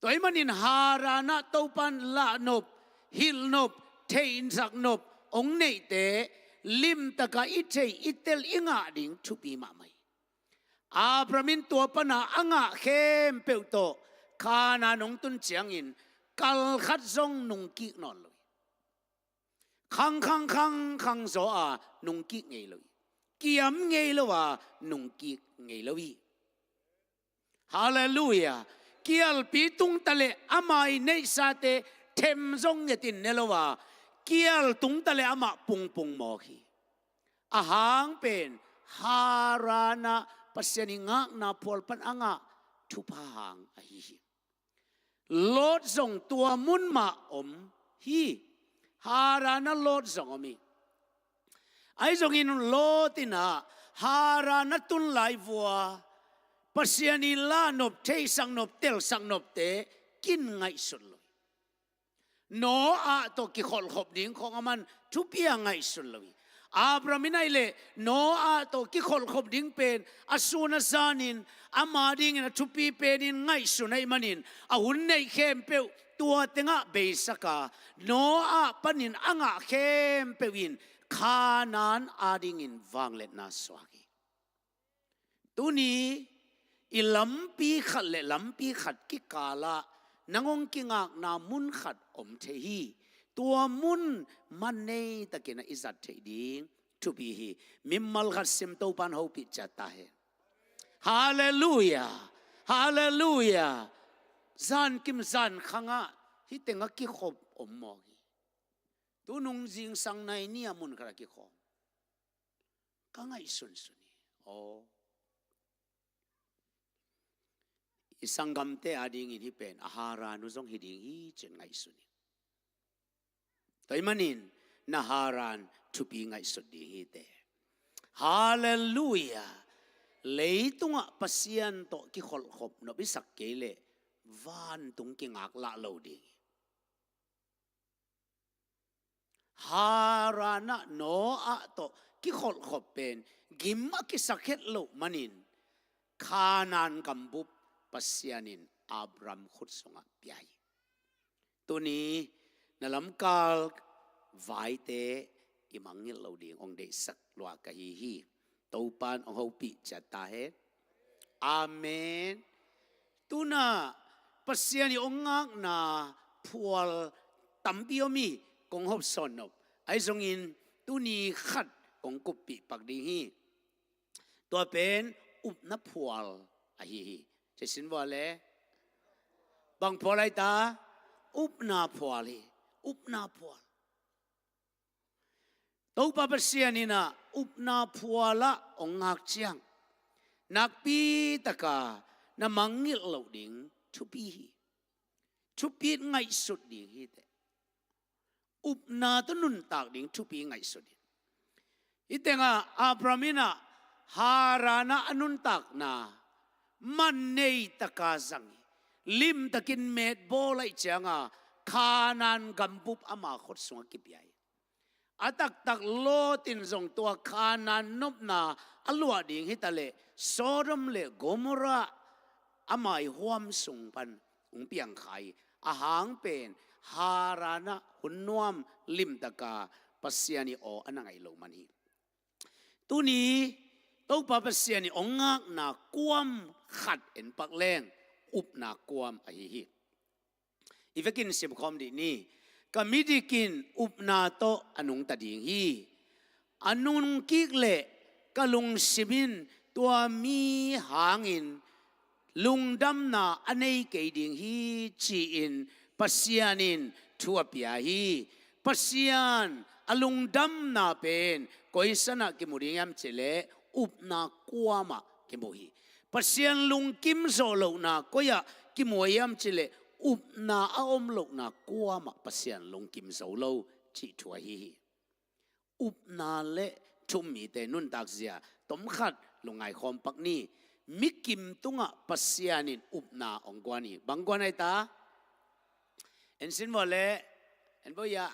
Tua ahih manin Haran ah Topa'n lahnop, hilhnop, theihsak nop hong neihte limtaka i theih, i tel, i ngah ding thupi mahmah hi. Abraham in tua pana a ngah khempeuh tawh Kanaan hong tun ciangin kal khat zong nungkik nawn lo hi. Khang, khang, khang, khang zaw a nungkik ngei lo hi. Kiam ngei lo a nungkik ngei lo hi. Halleluiah. Kialpi tungta leh ama i neihsate them zong ngetin ne lo a, kial tungta leh amah pungpung mawk hi. A hang pen Haran ah Pasian i ngakna phual pan a ngah thupha hang ahi hi. Lot zong tua mun mah om hi. Haran ah Lot zong om hi. Ahi zongin Lot in ah Haran ah tun lai vua Pasian i lahnop, theisak nop, telsak nopte kin ngaihsut lo hi. Noah tawh kikholhkhop ding khawng aman thupi a ngaihsun lo hi. Abraham in ahih leh Noah tawh kikholhkhop ding pen a sun a zanin ama dingin a thupi penin ngaihsun ahih manin a hun neih khempeuh tua tengah beisak a, Noah panin a ngah khempeuh in Kanaan adingin vangliatna suak hi. Tuni i lampi khat le lampi khat kikalah nang hong kingakna mun khat om thei hi. Tua mun man nei takin a i zat theih ding thupi hi. Mimal khat sim, Topan hopih ciat ta hen. Halleluia. Halleluia. Zankim zankhangah hih tengah kikhop om mawk hi. Tunung zingsang nai ni-a mun khatah kikhawm. Ka ngaihsunsun hi. Aw. I sanggamte adingin hih pen a Haran uh zong hi ding hi ci-in ngaihsun hi. Tua ahih manin na Haran thupi ngaihsut ding hi teh. Halleluia. Leitungah Pasian tawh kikholhkhop nop i sak kei leh vantung kingak lah lo ding hi. Haran ah Noah tawh kikholhkhop pen gim a kisak het loh manin Kanaan gambup Pasian in Abraham khut sungah pia hi. Tuni na lamkal vaite i mangngilh loh ding hong deihsak lua ka hi hi. Topan hong hopih ciat ta hen. Amen. Tuna Pasian i hong ngakna phual tampi om hi, kong hopsawn nop. Ahi zongin tuni khat kong kuppih pak ding hi. Tua pen upna phual ahi hi. Ci sin vua le. Bang phual ahi ta? Upna phual hi. Upna phual. Topa Pasian in ah upna phual ah hong ngak ciang nakpi taka na mangngilh loh ding thupi hi. Thupit ngaihsut ding hi teh. Upna tawh nuntak ding thupi ngaihsut hi. Hih tengah Abraham in ah Haran ah a nuntakna man nei taka zang hi. Limtakin metbawl ahih cianga Kanaan gambup ama khut sungah kipia hi. A taktak Lot in zong tua Kanaan nopna a luah ding hi ta leh Sodom le Gomorrah ama i huam sung pan hong piang kha hi. A hang pen Haran ah hun nuam limtaka Pasian i aw a na ngaih loh man hi. Tuni Topa Pasian i hong ngakna kuam khat en pak leng upna kuam ahi hi. I vekin simkhawm dih ni. Ka midik in upna tawh a nungta ding hi. A nungkik leh ka lungsim in tua mi hangin lungdamna a nei kei ding hi, ci-in Pasian in thu a pia hi. Pasian a lungdamna pen koi sanah kimu ding hiam cih leh upna kuamah kimu hi. Pasian lungkim zawh lohna koi-ah kimu hiam cih leh upna a om lohna kuamah Pasian lungkim zo lo cih thu ahi hi. Upna le thu-um mite nuntak zia tomkhat lungngai khawm pak ni. Mi kim tungah Pasian in upna hong guan hi. Bang guan ahi ta? En sin vua le. En vua ia.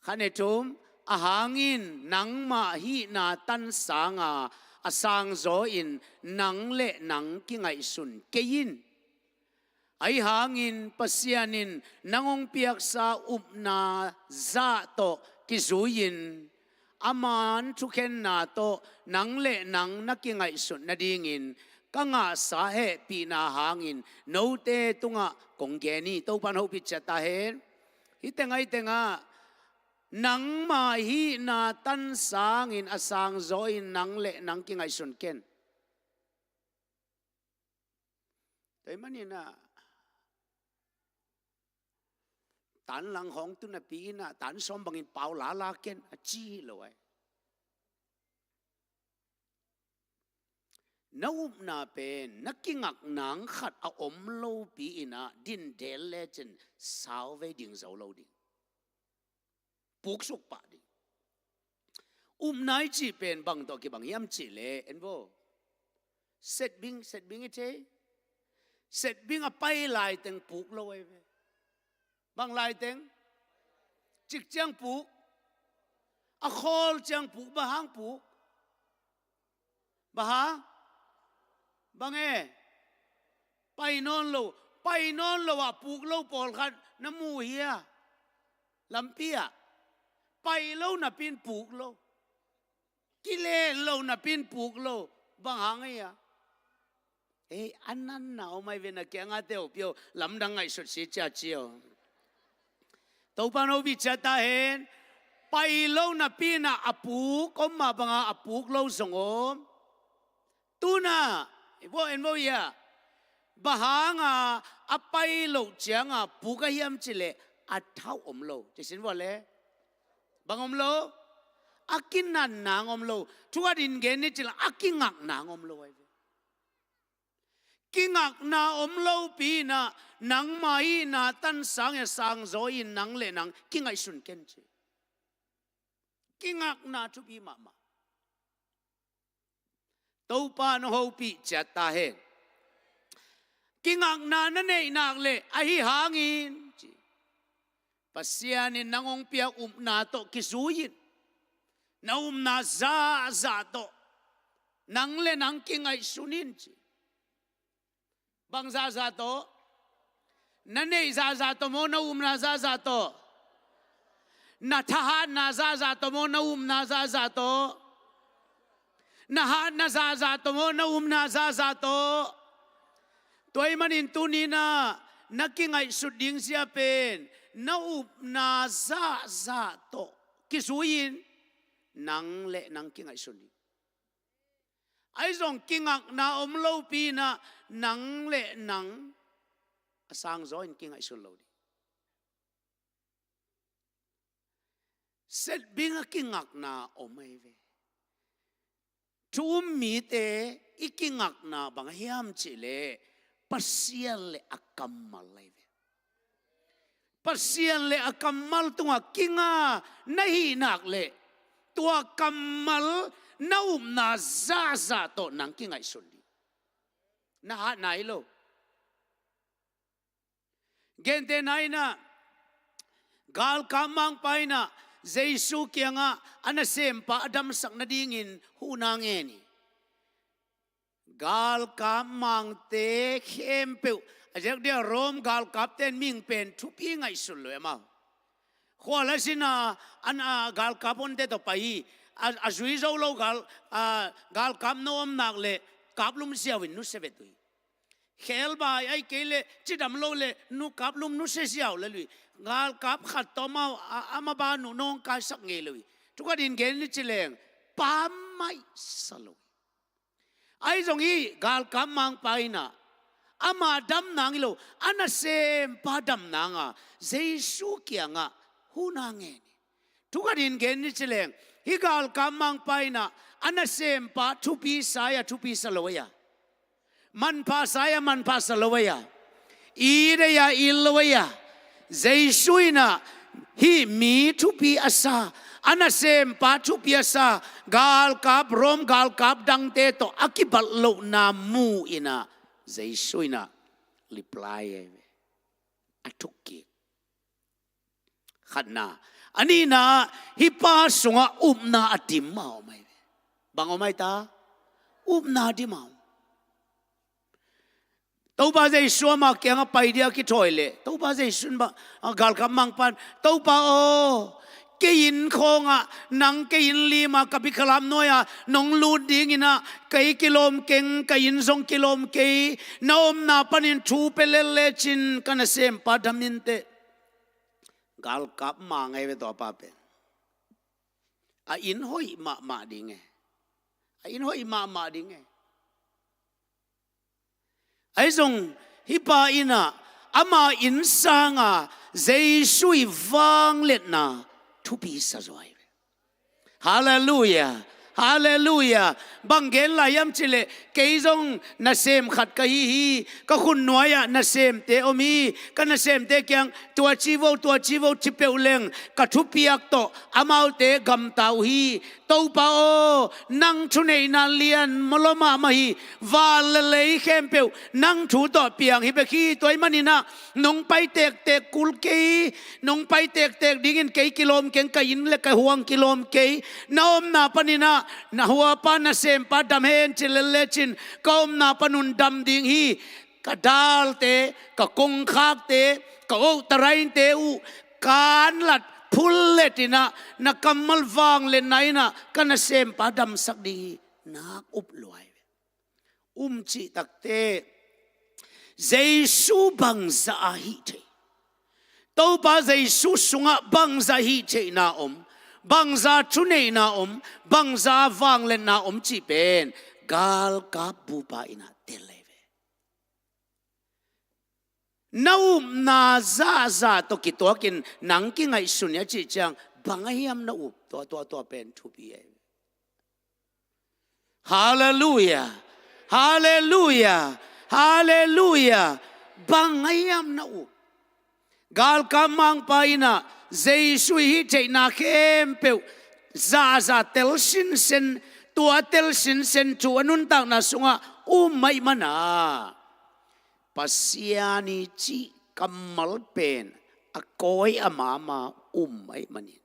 Kha ne thum. A hangin nangmah hihna tan sanga a sangzaw in nang le nang kingaihsun kei in. Ahi hangin Pasian in nang hong piaksa upna zah tawh kizui-in aman thukhenna tawh nang le nang na kingaihsut nadingin ka ngahsa hehpihna hangin note tungah kong gen hi. Topan hopih ciat ta hen. Hih tengah, hih tengah nangmah hihna tan sangin a sangzaw in nang le nang kingaihsun ken. Tua ahih manin ah Tan lang hong tu napi in ah tan sawm bangin pau lala ken a ci lo ai. Na upna pen na kingak nang khat a om lopi in ah din del lecin sau vei ding zo lo ding. Puksuk pah ding. Upna i cih pen bang tawh kibang hiam cih leh en vo. Setbing, setbing i thei. Setbing a pai laiteng puk lo ai ve. Bang laiteng? Cik ciang puk. A khawl ciang puk, bang hang puk? Bang hang? Bang e? Pai nawn lo. Pai nawn lo ah puk lo pawlkhat na mu hia? Lampi ah pai lo napi in puk lo. Kilen lo napi in puk lo. Bang hang hia? Ei, a natna om ai ve, na kiangah teh aw pio, lamdang ngaihsut si cia cio. Topa no bih cia ta hen. Pai lo napi in ah a puk om mah bangah a puk lo zong om. Tu-in ah i vo en vo ia. Bang hanga a pai loh cianga puk a hiam cih leh a thau om lo. Ci sin vo le. Bang om lo? A kinat nang om lo. Thu khat in gen ni cih leh a kingak nang om lo ai ve. Kingakna om lopi in ah nangmah i na tansang e sangzaw in nang le nang kingaihsun ken ci. Kingakna thupi mahmah. Topa no hopih ciat ta hen. Kingakna na neih nak leh ahi hangin ci. Pasian in nang hong piak upna tawh kizui in. Na upna zahzah tawh nang le nang kingaihsun in ci. Bang zahzah tawh? Na neih zahzah tawh maw, na upna zahzah tawh? Na thahatna zahzah tawh maw, na upna zahzah tawh? Na hatna zahzah tawh maw, na upna zahzah tawh? Tua ahih manin tuni-in ah na kingaihsut ding zia pen na upna zahzah tawh kizui in nang le nang kingaihsun ding. Ahi zong kingakna om lopi in ah nang le nang a sangzaw in kingaihsun lo ding. Setbing a kingakna om ai ve. Thu um mite i kingakna bang hiam cih leh Pasian le a kammal ai ve. Pasian le a kammal tungah kinga na hih nak leh tua kammal na upna zahzah tawh nang kingaihsun ding. Na hatna hi lo. Gentehna in ah galkap mangpa in ah Jesu kiangah a nasempa a damsak nadingin huhna ngen hi. Galkap mangte khempeuh a ziak dia Rom galkapte in mihing pen thupi ngaihsun lo e amau. Khuala sin a an a galkap honte tawh pai hi. A, a zui zo lo gal, a, galkap no om nak leh kaplum ziau in nusia vet uh hi. Khelbai ahih kei leh cidam lo leh nu kaplum nusia ziau lel uh hi. Galkap khat tawh amau a, a maban uh nawngkaisak ngei lo uh hi. Thu khat in gen ni ci leng pammaih sa lo uh hi. Ahi zong hih galkap mangpa in ah ama dam nang hi lo, a nasempa dam nanga Jesu kiangah huhna ngen hi. Thu khat in gen ni ci leng hih galkap mangpa in ah a nasempa thupi sa ei a thupi sa lo ei a, manpha sa ei a manpha sa lo ei a, it ei a it lo ei a, Jesu in ah hih mi thupi a sa, a nasempa thupi a sa galkap, Rom galkap dangte tawh a kibat lohna mu in ah Jesu in ah reply ei ve. A thukkik. Khatna. A nihna, hih pa sungah upna a dim a om ai ve. Bang om ai ta? Upna a dim a om. Topa Jesu ama kiangah pai dia kithawi leh Topa Jesu in bang, a, galkap mangpa in, Topa aw, kei inn khawngah nang kei inn lima ka bikhalap nuai-ah nong lut dingin ah kei kilawm keng, ka inn zong kilawm kei, na omna panin thu pia lel lecin ka nasempa dam inteh. Galkap mang ei ve tua pa pen. A inn hoih mahmah ding e. A inn hoih mahmah ding e. Ahi zong hih pa in ah ama inn sanga Jesu i vangliatna thupi sa zaw hi. Halleluia. Halleluia. Bang gen lai hiam cih leh, kei zong nasem khat ka hi hi. Ka khut nuai-ah nasemte om hi. Ka nasemte kiang tua ci vo, tua ci vo ci peuh leng ka thupiak tawh amaute gamta uh hi. Topa aw, nang thuneihna lian maw, lua mahmah hi. Van le lei khempeuh nang thu tawh piang hi bek hi. Tua ahih manin ah nong pai tektek kul kei, nong pai tektek dingin kei kilawm keng, ka inn le ka huang kilawm kei. Na omna panin ah na huapa nasempa dam hen ci lel lecin ka omna pan un dam ding hi. Ka dalte, ka kongkhakte, ka ohtarainte uh kanlat phullet in ah, na kammal vangliatna in ah ka nasempa damsak ding hi. Nak up lua hi ve. Um cih takteh Jesu bangzah a hih theih, Topa Jesu sungah bangzah hih theihna om, bangzah thuneihna om, bangzah vangliatna om cih pen galkap bupa in ah tel hi ve. Na upna zahzah tawh kituakin nang kingaihsun hi a cih ciang, bang a hiam na up, tua, tua, tua pen thupi hi. Halleluia. Halleluia. Halleluia. Bang a hiam na up. Galkap mangpa in ah Jesu i hih theihna khempeuh zahzah tel sinsen, tua tel sinsen thu a nuntakna sungah um ahih manin ah, Pasian i cih kammal pen a kawi a mama um ahih manin,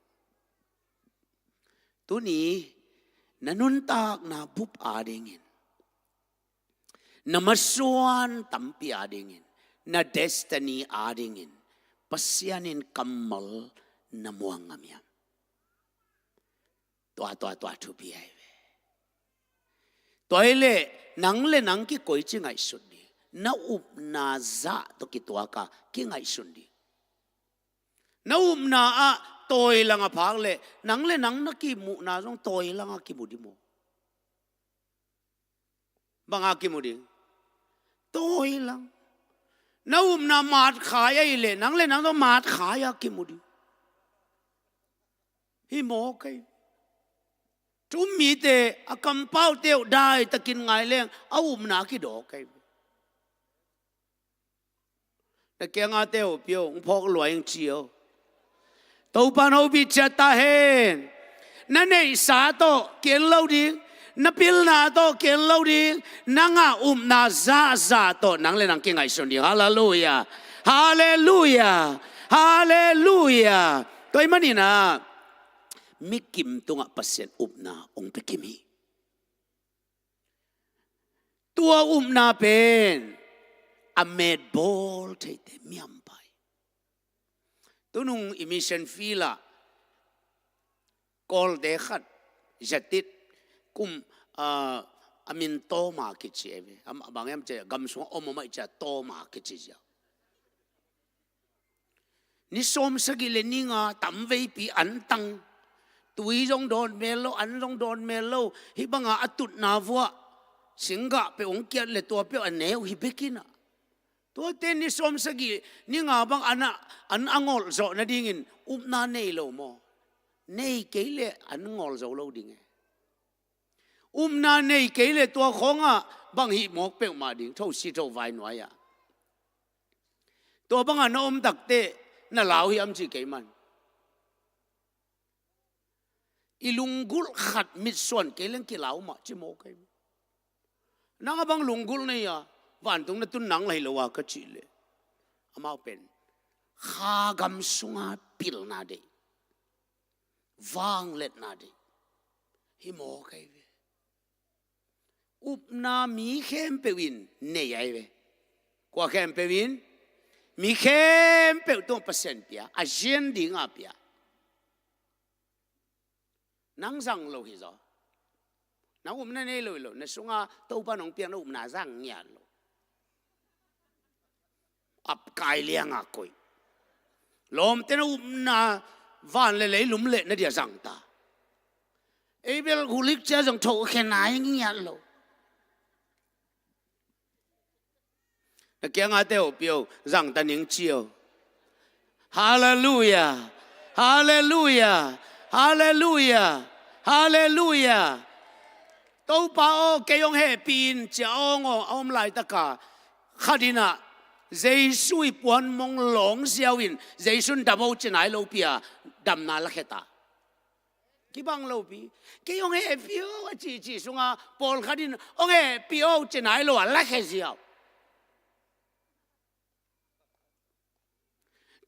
tuni na nuntakna bup adingin, na masuan tampi adingin, na destiny adingin Pasian in kammal na muang ngam hiam? Tua, tua, tua thupi ahi ve. Tua hi leh nang le nang kikoici ngaihsut ding. Na upna zah tawh kituak a kingaihsun ding. Na upna ah tawilang a phak leh nang le nang na kimuhna zong tawilang a kimu ding maw? Bang a kimu ding? Tawilang. Na upna matkhai ahi leh nang le nang zong matkhai a kimu ding. Hi mawk ahi. Thu-um mite a kampaute uh daitakin ngai leng a upna kidawk ahi. Na kianga te uh pio, hong phawk lua ing ci o. Topa'n hopih ciat ta hen. Na neihsa tawh ki-en lo ding, na pilna tawh ki-en lo ding, nang a upna zahzah tawh nang le nang kingaihsun ding. Halleluia. Halleluia. Halleluia. Tua ahih manin ah mi kim tungah Pasian upna hong pia kim hi. Tua upna pen a metbawl theite mi hampha hi. Tunung i mission field ah Kawlte khat, Zatit, kum, ah, a min Tawma kici ahi ve. Amah bang hiam cih leh gam sungah om om ahih ciang Tawma kici ziau. Ni sawmsagih le ni nga tamveipi an tang. Tui zong dawn mel lo, an zong dawn mel lo. Hih banga a tutna vuah singgah peuh hong kiat le tua peuh a ne uh hi bek in ah. Tuate ni sawmsagih ni nga bang an a, an a ngolh zawh nadingin upna nei lo maw? Nei kei leh an ngolh zo lo ding e. Upna nei kei leh tua khawngah bang hih mawk peuhmah ding, tho si tho vai nuai-ah. Tua bangah na om takteh na lau hiam cih kei man. I lunggulh khat mitsuan kei leng kilau mah ci mawk ahi. Nang a bang lunggulh na hi a, vantung na tun nang lai lo a ka cih leh, amau pen kha gam sunga pilna deih, vangliatna deih hi mawk ahi ve. Upna mi khempeuh in nei ahi ve. Kua khempeuh in? Mi khempeuh tungah Pasian pia, a zian dinga pia. Nang zang lo hi zaw. Nang upna nei lo hi lo, na sunga Topa nong piak na upna zang ngiat lo. Apkai lianga koih. Lawmte na upna van le lei lum leh na dia zang ta. Ei bel hulik cia zong thoh khe nai ngiat lo. Na kianga te uh pio, zang ta ning cio. Halleluia. Halleluia. Halleluia. Halleluia. Topa aw, kei hong hehpih in, ci-a awng aw a om laitaka khat in ah Jesu i puan mong lawng ziau in Jesu in dam o ci nai lopi a damna lakhia ta. Kibang lopi. Kei hong hehpih o a cihcih sunga pawlkhat in hong hehpih o ci nai lo a lakhia ziau.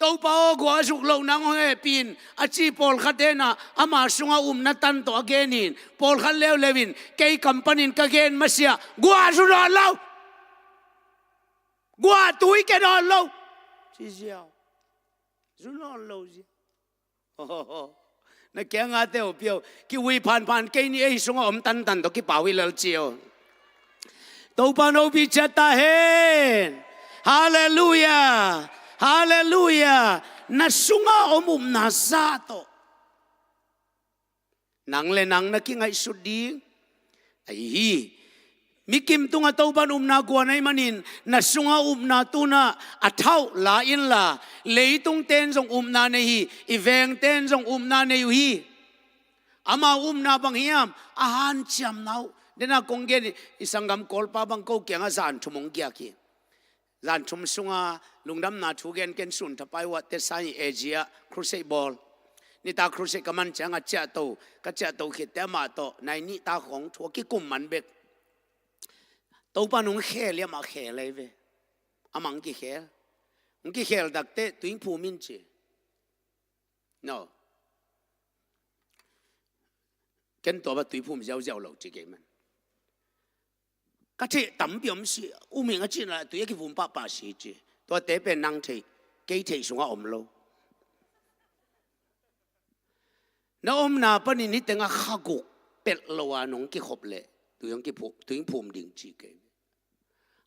Topa aw, guah a zuk loh nang hong hehpih in a ci pawlkhat in ah ama sunga upna tan tawh a gen in, pawlkhat leuleu in kei kam panin ka gen masiah guah zu nawn lo, guah tui kia nawn lo ci ziau. Zu nawn lo ziau. Na kiangah te uh pio, kiui phanphan kei ni ei sungah om tantan tawh kipau hi lel cio. Topa no pi ciat ta hen. Halleluia. Halleluia. Na sungah om upna zah tawh nang le nang na kingaihsut ding ahi hi. Mikim tungah Topa in upna guan ahih manin na sungah upna tunah a thauh la inla, leitung ten zong upna nei hi. I veng ten zong upna nei uh hi. Ama upna bang hiam? A hanciamna uh. Dena kong gen i sanggam Kawlpa bang ko kiangah zan thum hong giak hi. Zan thum sunga lungdamna thu gen ken sun thapai uh a, te sai A G ah crusade bawl. Nitak crusade ka man ciangah ciahto, ka ciahto khitte amah tawh nai nihtak hong thu a kikum man bek. Topa nung khel i amah khel ei ve. Amah hong kikhel. Hong kikhel takte tuing phum in ci. No. Ken tua ba tui phum ziauziau lo ci kei man. Ka theih tampi om si, um hing a cihna tui a kiphum pahpah si ci. Tuate pen nang theih, kei theih sungah om lo. Na omna panin hih tengah kha guk pelh lo a nong kikhop leh tui hong kiphum, tui hong phum ding ci kei.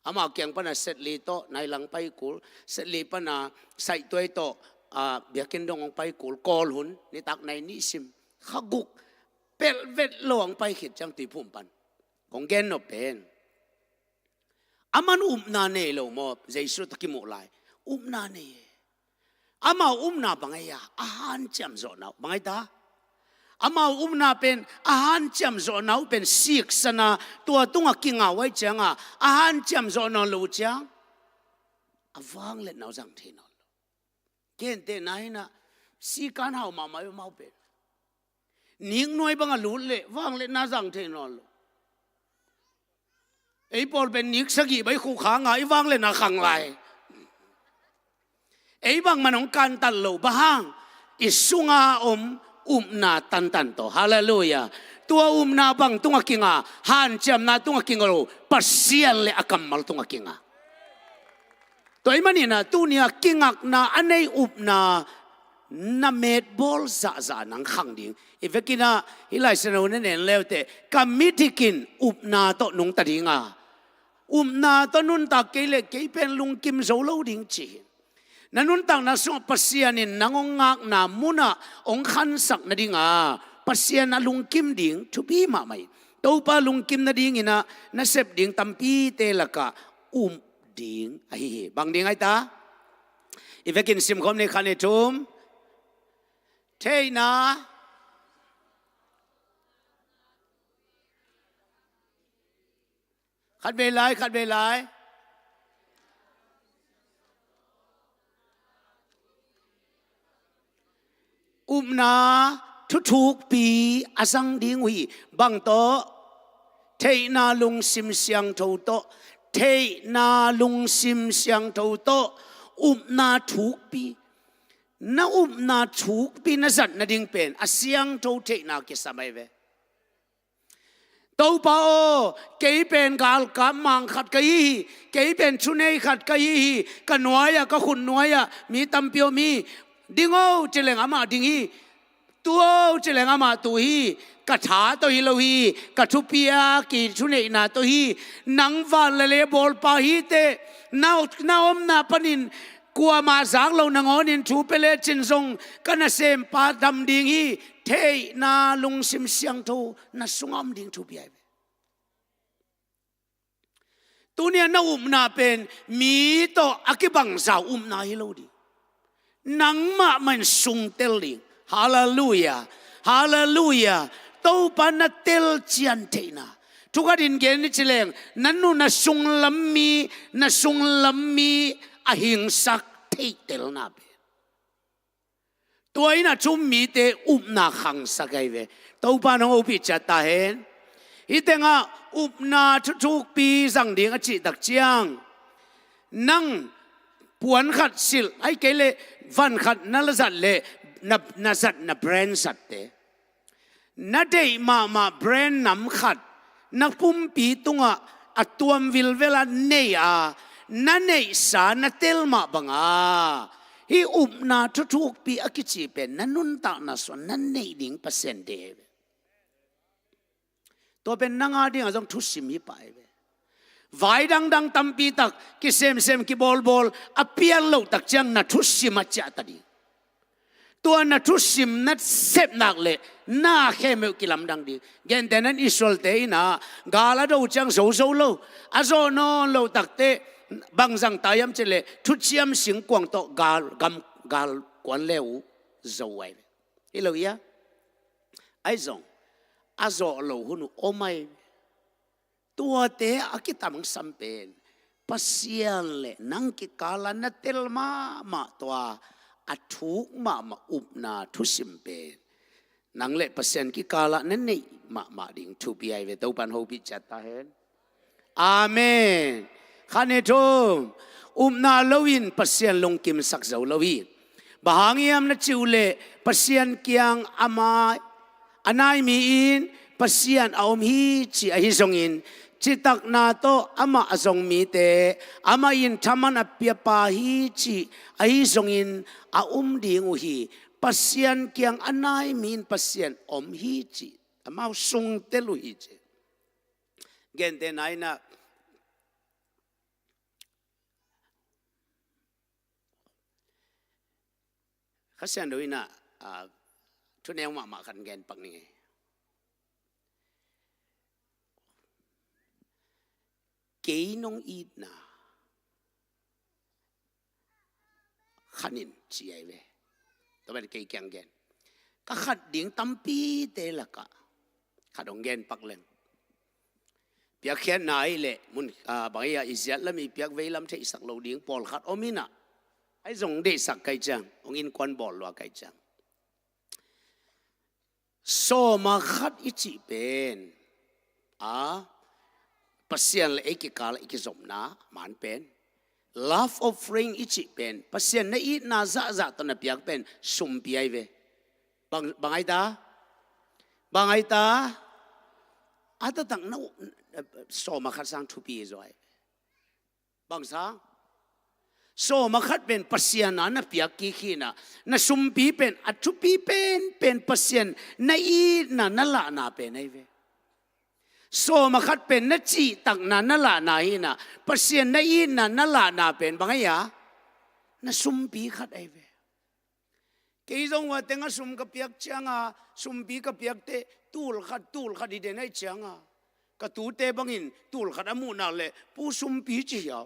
Amah kiang pana setli tawh nai lang pai kul, setli pana saihtuai tawh, ah, biakinn dong hong pai kul, kawl hun nitak nai nih sim, kha guk pelh vet lo hong pai khit ciang tui phum pan. Kong gen nop pen, aman upna nei lo maw? Jesu tawh kimuh lai upna nei e. Amau upna bang ei a, a hanciam zawhna uh bang ei ta? Amau upna pen a hanciam zawhna uh pen siksana, tua tungah kinga uh ahih cianga a hanciam zawh nawn lo uh ciang a vangliatna uh zang thei nawn lo. Kentehna hinah sikan hau mahmah uh amau pen. Nik nuai bangah lut leh vangliatna zang thei nawn lo. Ei pawl pen nik sagih bai khuh khanga i vangliatna khang lai. Ei bangman hong kantat lo, bang hang? I sunga om upna tantan tawh. Halleluia. Tua upna bang tungah kinga? Hanciamna tungah kinga lo, Pasian le a kammal tungah kinga. Tua ahih maninah tunia kingakna a nei upna na metbawl zahzah nang khang ding. I vekinah hih Lai Siangtho na nen leuteh, ka mitikin upna tawh nungta dinga, upna tawh nuntak kei leh kei pen lungkim zo lo ding ci hi. Na nuntakna sungah Pasian in nang hong ngakna munah hong khansak nadinga Pasian a lungkim ding thupi mahmah hi. Topa lungkim nadinginah na sep ding tampite lakah um ding ahi hi. Bang ding ahi ta? I vekin simkhawm ni, khat ni thum. Theihna. Khat vei lai, khat vei lai. Upna thuthukpi a zang ding uh hi. Bang tawh? Theihna lungsim siangtho tawh. Theihna lungsim siangtho tawh upna thukpi. Na upna thukpi na zat nading pen a siangtho theihna kisam ahi ve. Topa aw, kei pen galkap mang khat ka hi hi, kei pen thunei khat ka hi hi, ka nuai-ah, ka khut nuai-ah mi tampi om hi. Ding o ci leng amah ding hi, tu o ci leng amah tu hi. Ka tha tawh hi lo hi, ka thupiak i thuneihna tawh hi. Nang van le lei bawlpa hi teh, na, na omna panin kuamah zak lo nangawnin thu pia lecin zong ka nasempa dam ding hi. Theihna lungsim siangtho na sungah om ding thupi ahi ve. Tunia na upna pen mi tawh a kibangza uh upna hi lo ding. Nangmah mah in sungtel ding. Halleluiah. Halleluiah. Topa na telcian theihna. Thu khatin gen ni ci leng, na nun a sunglam mi, na sunglam mi a hingsak theihtelna pen. Tua in a thu um mite upna khangsak ahi ve. Topa nong hopih ciat ta hen. Hih tengah upna thuthukpi zang ding a cih tak ciang, nang puan khat silh, ahih kei leh van khat na la zat leh na, na zat na brand zatte, na deih mahmah brand nam khat na pumpi tungah a tuam vilvel a nei a, na neihsa na tel mah banga hih upna thuthukpi a kici pen na nuntakna sungah na neih ding Pasian deih ahi ve. Tua pen nang a dingah zong thusim hi pah ahi ve. Vai dangdang tampi tak kisemsem kibawlbawl a pian loh tak ciang na thusim a ciah ta ding. Tua na thusim na sep nak leh na khempeuh kilamdang ding. Gentehna in Israel-te in ah gal a do ciang zozo lo, a zawh nawn loh takteh bang zang ta hiam cih leh thuciam singkuang tawh gal, gam, gal kuan le uh zo ahi ve. Hi lo hia? Ahi zong a zawh loh hun uh om ahi ve. Tuate a kitangsam pen Pasian le nang kikal ah na tel mahmah tua a thuk mahmah upna thusim pen nang le Pasian kikal ah na neih mahmah ding thupi ahi ve. Topan hopih ciat ta hen. Amen. Khat, nih, thum. Upna lo in Pasian lungkimsak zo lo hi. Bang hang hiam na cih uh leh Pasian kiang a mai, a nai mi in Pasian a om hi cih ahi zongin, citakna tawh amah a zong mite amah in thaman a piapa hi cih ahi zongin a um ding uh hi. Pasian kiang a nai mi in Pasian om hi cih, amau sungtel uh hi cih. Gentehna in ah Kha Siangtho in ah, ah, thuneu mahmah khat gen pak ning ei. Kei nong itna khat in ci ahi ve. Tua pen kei kiang gen. Ka khat ding tampite lakah khat hong gen pak leng, piakkhiatna ahih leh mun, ah, bang hi a, i ziat lam i piak vei lam theihsak lo ding pawlkhat om in ah, ahi zong deihsak ka hih ciang, hong innkuan bawl lua ka hih ciang, sawma khat i cih pen, a, Pasian le ei kikal ah i kizopna man pen, love offering i cih pen Pasian na itna zahzah tawh na piak pen sumpi ahi ve. Bang, bang ahi ta? Bang ahi ta? A taktak na, sawma khat sang thupi zaw ahi ve. Bang sang? Sawma khat pen Pasian a na piak kik hi in ah, na sumpi pen a thupi penpen Pasian na itna na lahna pen ahi ve. Sawma khat pen na cihtakna na lahna hi in ah, Pasian na itna na lahna pen bang ahi a? Na sumpi khat ahi ve. Kei zong hua teng ah sum ka piak ciang a, sumpi ka piak teh tul khat, tul khat hi den ahih ciang a, ka tute bangin tul khat a muh nak leh, pu sumpi ci hiau.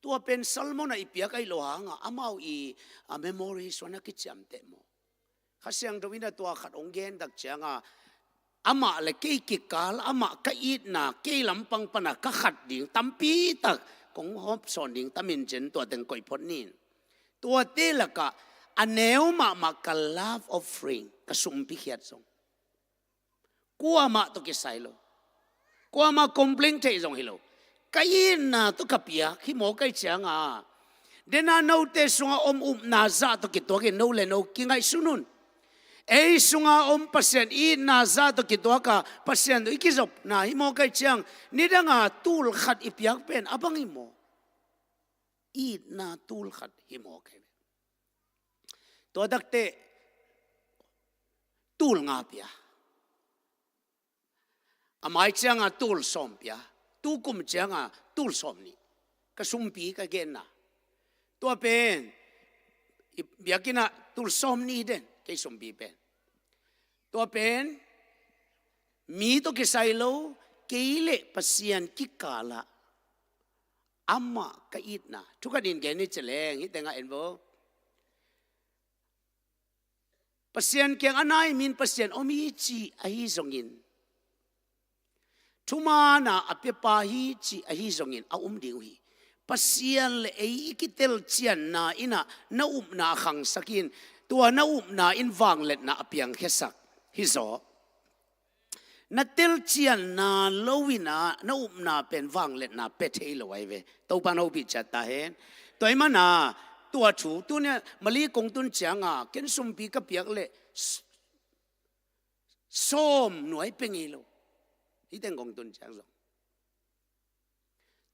Tua pen sermon ah i piak ahih loh hang a, amau i, a, memory sungah na kiciamteh maw? Kha Siangtho in ah tua khat hong gen tak ciang a, amah le kei kikal, amah ka itna, kei lampang pan a ka khat ding tampi tak kong hawmsawn ding tam in cin tua teng koih phot ni. Tuate lakah a neu mahmah ka love offering, ka sumpi khiat zong kuamah tawh kisai lo, kuamah complain theih zong hi lo, ka itna tawh ka piak hi maw ka hih ciang a, den a note sungah om upna zah tawh kituakin no le no kingaihsun un. Ei sungah om Pasian itna zah tawh kituak a, Pasian tawh i kizopna hi maw ka hih ciang, nidang a tul khat i piak pen a bang hi maw? Itna tul khat hi maw ka hih. Tua takteh tul nga pia. A mai ciang a tul sawm pia. Tu kum ciang a tul sawm nih. Ka sumpi ka genna. Tua pen, i biakinn ah tul sawm nih den, kei sumpi pen. Tua pen, mi tawh kisai lo, kei le Pasian kikal ah Amah ka itna. Thu khat in gen ni ci leng, hih tengah en vo. Pasian kiang a nai mi in Pasian om hi cih ahi zongin, thumaanna a piapa hi cih ahi zongin a um ding uh hi. Pasian le ei i kitelcianna in ah na upna a khangsak in, tua na upna in vangliatna a piangkhiasak hi zaw. Na telcianna lo in ah na upna pen vangliatna pia thei lo ahi ve. Topa in hopih ciat ta hen. Tua ahih manin ah tua thu, tuni a Malay kong tun ciangin ken sumpi ka piak leh s-, sawm nuai pia ngei lo. Hih teng kong tun ciang zong,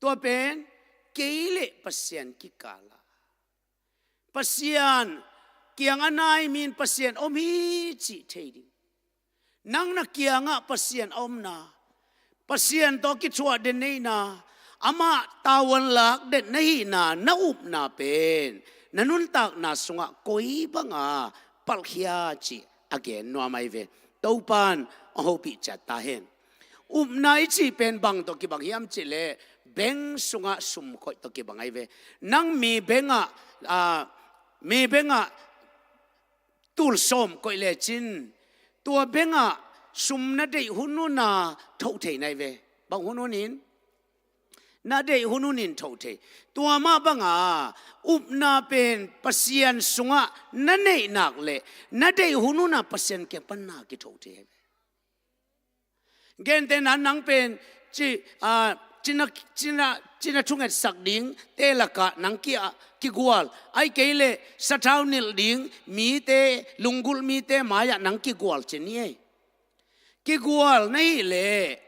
tua pen kei le Pasian kikal ah Pasian kiang a nai mi in Pasian om hi cih thei ding. Nang na kiangah Pasian a omna, Pasian tawh kithuah den na hihna, amah tavuan lak den na hihna, na upna pen na nuntakna sungah koi bangah palhkhia cih a gen nuam ahi ve. Topa in a hopih ciat ta hen. Upna i cih pen bang tawh kibang hiam cih leh, bank sungah sum koih tawh kibang ahi ve. Nang mi bank ah, ah, mi bank ah tul sawm koih lecin, tua bank ah sum na deih hunhun ah thoh thei na hi ve. Bang hunhun in? Na deih hunhun in thoh thei. Tua mah bangah upna pen Pasian sungah na neih nak leh na deih hunhun ah Pasian kiang pan na kithoh thei hi ve. Gentehna, nang pen ci, ah, cina, cina, cina thungetsak dingte lakah nang ki, ah, kigual. Ahih kei leh sathau nilh ding mite, lunggulh mite mai-ah nang kigual ci ni ei. Kigual na hih leh,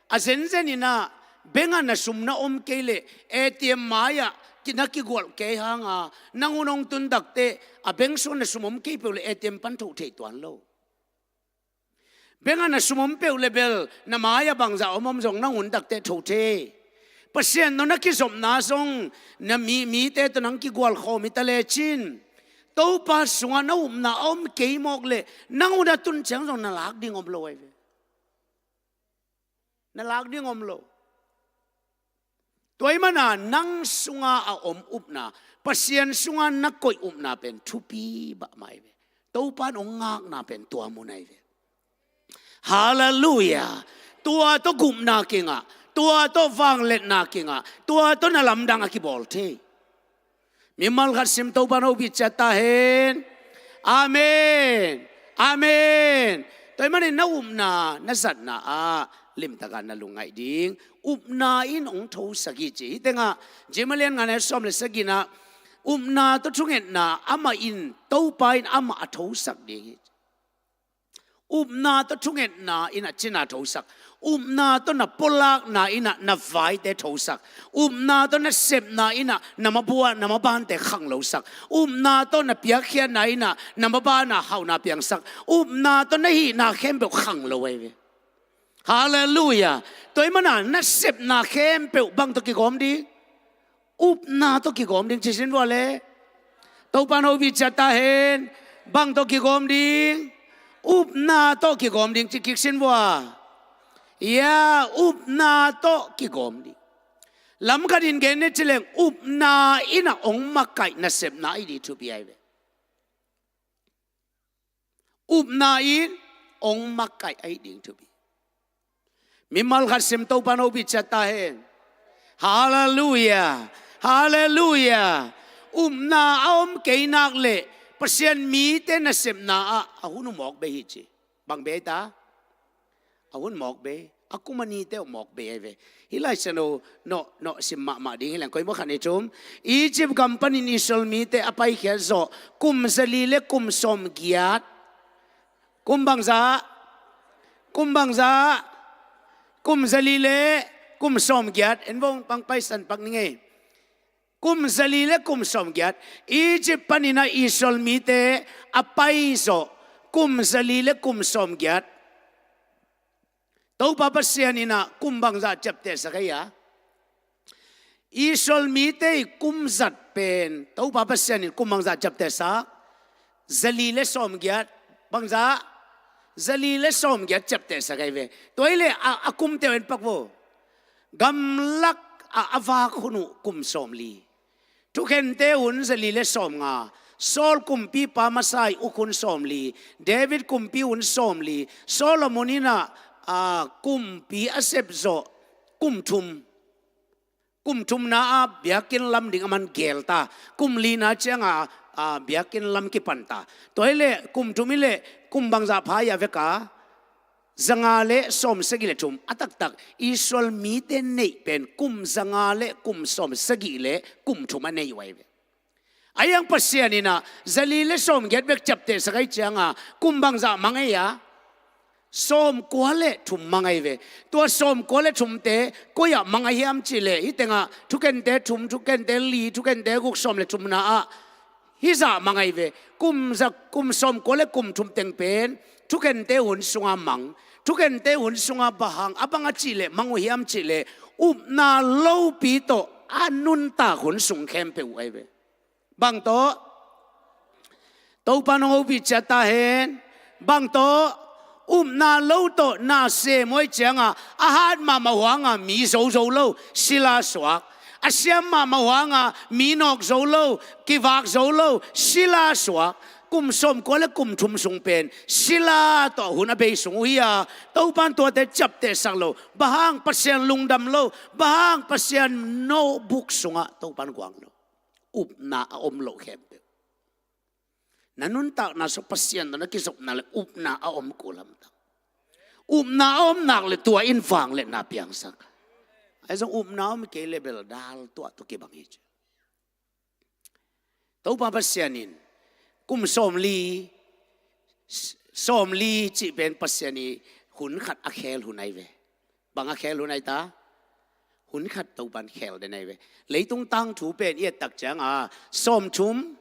a zenzen in ah bank ah na sum na om kei leh, A T M mai-ah ki, na kigualh kei hangin, nang hun hong tun takteh a bank sungah na sum om kei peuh leh A T M pan thoh thei tuan lo. Bank ah na sum om peuh leh bel, na mai-ah bangzah om om zong nang hun takteh thoh thei. Pasian tawh na kizopna zong, na mi, mite tawh nang kigual khawm hi ta lecin, Topa sungah na upna a om kei mawk leh, nang hun a tun ciang zong na lak ding om lo ahi ve. Na lak ding om lo. Tua ahih manin ah nang sungah a om upna, Pasian sungah na koih upna pen thupi mahmah ahi ve. Topa in hong ngakna pen tua mun ahi ve. Halleluiah. Tua tawh gupna kingah, tua tawh vangliatna kingah, tua tawh na lamdang a kibawl thei. Mimal khat sim, Topa in hopih ciat ta hen. Amen. Amen. Tua ahih manin na upna, na zatna ah limtakin na lungngaih ding. Upna in hong thosak hi ci. Hih tengah Jeremiah lian nga, neu sawm le sagihna ah, upna tawh thungetna amah in, Topa in amah a thosak ding hi. Upna tawh thungetna in ah cina thosak. Upna tawh na pulakna in ah na vaite thosak. Upna tawh na sepna in ah na mabua, na mabante khanglosak. Upna tawh na piakkhiatna in ah na maban ah hauhna piangsak. Upna tawh na hihna khempeuh khanglo ahi ve. Halleluiah. Tua ahih manin ah na sepna khempeuh bang tawh kigawm ding? Upna tawh kigawm ding, ci sin vua le. Topa in hopih ciat ta hen. Bang tawh kigawm ding? Upna tawh kigawm ding, ci kik sin vua. Ya, upna tawh kigawm ding. Lamkhat in gen ni ci leng, upna in ah hong makaih nasepna ahi ding thupi ahi ve. Upna in hong makaih ahi ding thupi. Mimal khat sim, Topa in hopih ciat ta hen. Halleluiah. Halleluiah. Upna a om kei nak leh Pasian mite nasepna ah a hun uh mawk bei hi ci. Bang bei ta? A hun mawk bei. A kum a nite uh mawk bei ahi ve. Hih Lai Siangtho nawh, nawh sim mahmah ding hi leng, koi maw, khat, nih, thum. Egypt gam panin Israel mite a paikhiat zawh kum zali le kum sawmgiat. Kum bangzah? Kum bangzah? Kum zali le kum sawmgiat. En vong, pang paisan pak ning ei. Kum zali le kum sawmgiat. Egypt panin ah Israel mite a pai zawh kum zali le kum sawmgiat. Topa Pasian in ah kum bangzah ciaptehsak ahi a? Israel mite ii kum zat pen Topa Pasian in kum bangzah ciaptehsak? Zali le sawmgiat. Bangzah? Zali le sawmgiat ciaptehsak ahi ve. Tua hi leh a, a kumte uh en pak vo. Gamlak a, a vak hun uh kum sawmli. Thukhente hun zali le sawmnga. Saul kumpipa masa ii uk hun sawmli. David kumpi hun sawmli. Solomon in ah, a, kumpi a sep zawh kum thum. Kum thumna ah biakinn lam ding a man geel ta. Kum lina ciangah, a, biakinn lam kipan ta. Tua hi leh kum thum hi leh kum bangzah pha hiam vek a, zanga le sawmsagih le thum. A taktak Israel mite neih pen kum zanga le kum sawmsagih le kum thum a nei uh ahi ve. Ahi hang Pasian in ah zali le sawmgiat bek ciaptehsak ahih ciangah kum bangzah mang ei a, sawmkua le thum mang ahi ve. Tua sawmkua le thumte koi ah mang ahi hiam cih leh, hih tengah thukhente thum, thukhente li, thukhente guk, sawm le thumna ah hih zah mang ahi ve. Kum za, kum sawmkua le kum thum teng pen thukhente hun sungah mang. Thukhente hun sungah bang hang a bang a cih leh mang uh hiam cih leh, upna lopi tawh a nuntak hun sung khempeuh uh ahi ve. Bang tawh? Topa nong hopih ciat ta hen. Bang tawh? Upna lo tawh na sem uh ahih ciangah, a hat mahmah uh hangah mi zo zo lo, sila suak. A siam mahmah uh hangah mi nawk zo lo, kivak zo lo, sila suak. Kum sawmkua le kum thum sung pen sila tawh hun a bei sung uh hi a, Topa in tuate ciaptehsak lo. Bang hang? Pasian lungdam lo. Bang hang? Pasian notebook sungah Topa in guang lo. Upna a om loh khempeuh. Na nuntakna sung Pasian tawh na kizopna le upna a om kul lam ta. Upna a om nak le tua in vangliatna piangsak. Ahi zong upna om kei le bel dal tuah tawh kibang hi ci. Topa Pasian in kum sawmli, sawmli cih pen Pasian ii hun khat a khel hun ahi ve. Bang a khel hun ahi ta? Hun khat Topa in khel den ahi ve. Leitung tangthu pen i et tak ciangah sawmthum,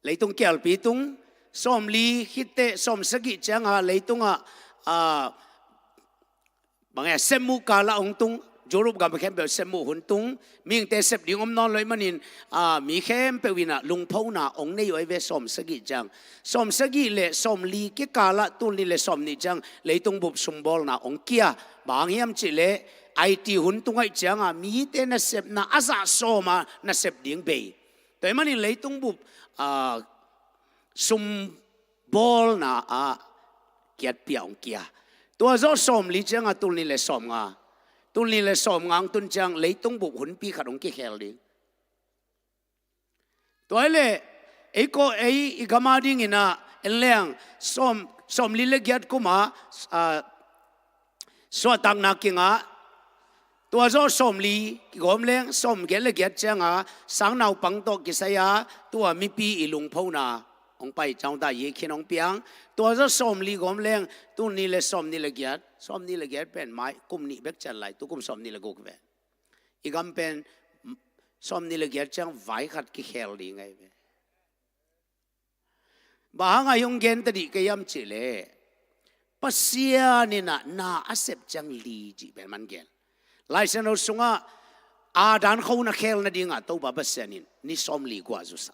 leitung kialpi tung, sawmli khit teh sawmsagih ciangah leitungah, a, bang e, sepmuh kal ah hong tung. Europe gam khempeuh sepmuh hun tung. Mihingte sep ding om nawn lo ahih manin, a, mi khempeuh in ah lungphona hong nei uh ahi ve sawmsagih ciang. Sawmsagih le sawmli kikal ah tul nih le sawmnih ciang leitung bup sumbawlna hong kia. Bang hang hiam cih leh, I T hun tung ahih ciangah mite nasepna a zah sawm a nasep ding bei. Tua ahih manin leitung bup, a, sumbawlna ah kiatpi ah hong kia. Tua zawh sawmli ciangah tul nih le sawmnga. Tul nih le sawmnga hong tun ciang leitung bup hunpi khat hong kikhel ding. Tua hi leh ei kawh ei i gam a dingin ah en leng sawm, sawmli le giat kum ah, a, suahtakna kingah. Tua zawh sawmli kigawm leng sawmgiat le giat ciangah sang naupang tawh kisai a, tua mipi ii lungphona hong pai, ciang ta i khin hong piang. Tua zawh sawmli gawm leng tul nih le sawmnih le giat. Sawmnih le giat pen mai kum nih bek ciang lai, tu kum sawmnih le guk ve. I gam pen sawmnih le giat ciang vai khat kikhel ding ahi ve. Bang hang a hong gen ta dih ka hiam cih leh, Pasian in ah na a sep ciang li cih pen man gen. Lai Siangtho sungah Adam khua na khel nadingah Topa Pasian in ni sawmli guah zusak.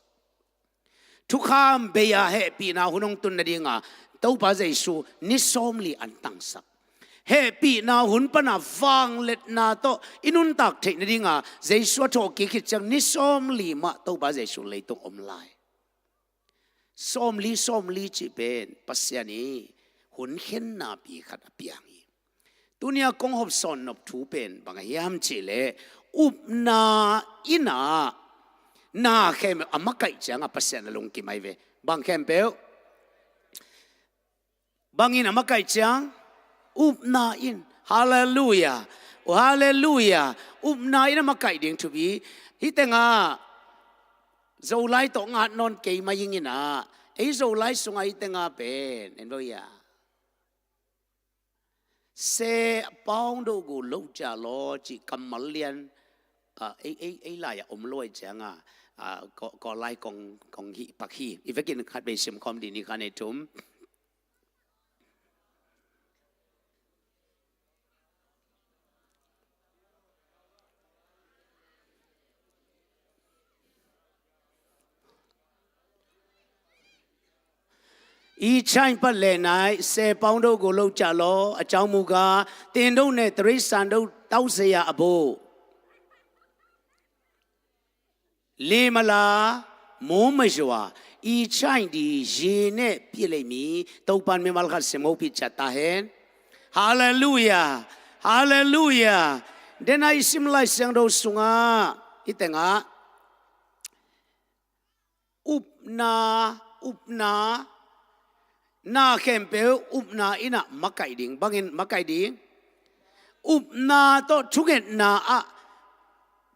Thukham bei a hehpihna hun hong tun nadingah Topa Jesu ni sawmli an tangsak. Hehpihna hun pan a vangliatna tawh i nuntak theih nadingah Jesu a thawhkik khit ciang ni sawmli mah Topa Jesu leitung om lai. Sawmli, sawmli cih pen Pasian ii hun khenna pi khat a piang hi. Tuni a kong hawmsawn nop thu pen bang hiam cih leh, upna in ah na khempeuh a makaih ciangah Pasian a lungkim ahi ve. Bang khempeuh? Bang in a makaih ciang? Upna in. Halleluiah. Oh, halleluiah. Upna in a makaih ding thupi. Hih tengah Zolai tawh ngat nawn kei mah ing in ah, ei Zolai sungah hih tengah pen en bo ia, se a paung do gu lo cia law cih kammal lian, ah, ei, ei, ei lai ah om lo ahih ciangah, ah, kaw, kaw lai kong, kong hih pak hi. I vekin khat bei sim khawm dih ni, kha nei thum. I chain pat le nai, se paung do go lo ca lo, a chau mu ga, tin do ne tari san do tau se ya a bo. Limala, mumajua, i chai di, jine, pilei mi, Topan mimal khat sem hopih ciat ta hen. Halleluia, halleluia. Dena i sim Lai Siangtho sunga, i tengah, upna, upna, na khempeuh upna inah makaih ding, bangin makaih ding. Upna tawh thungetna ah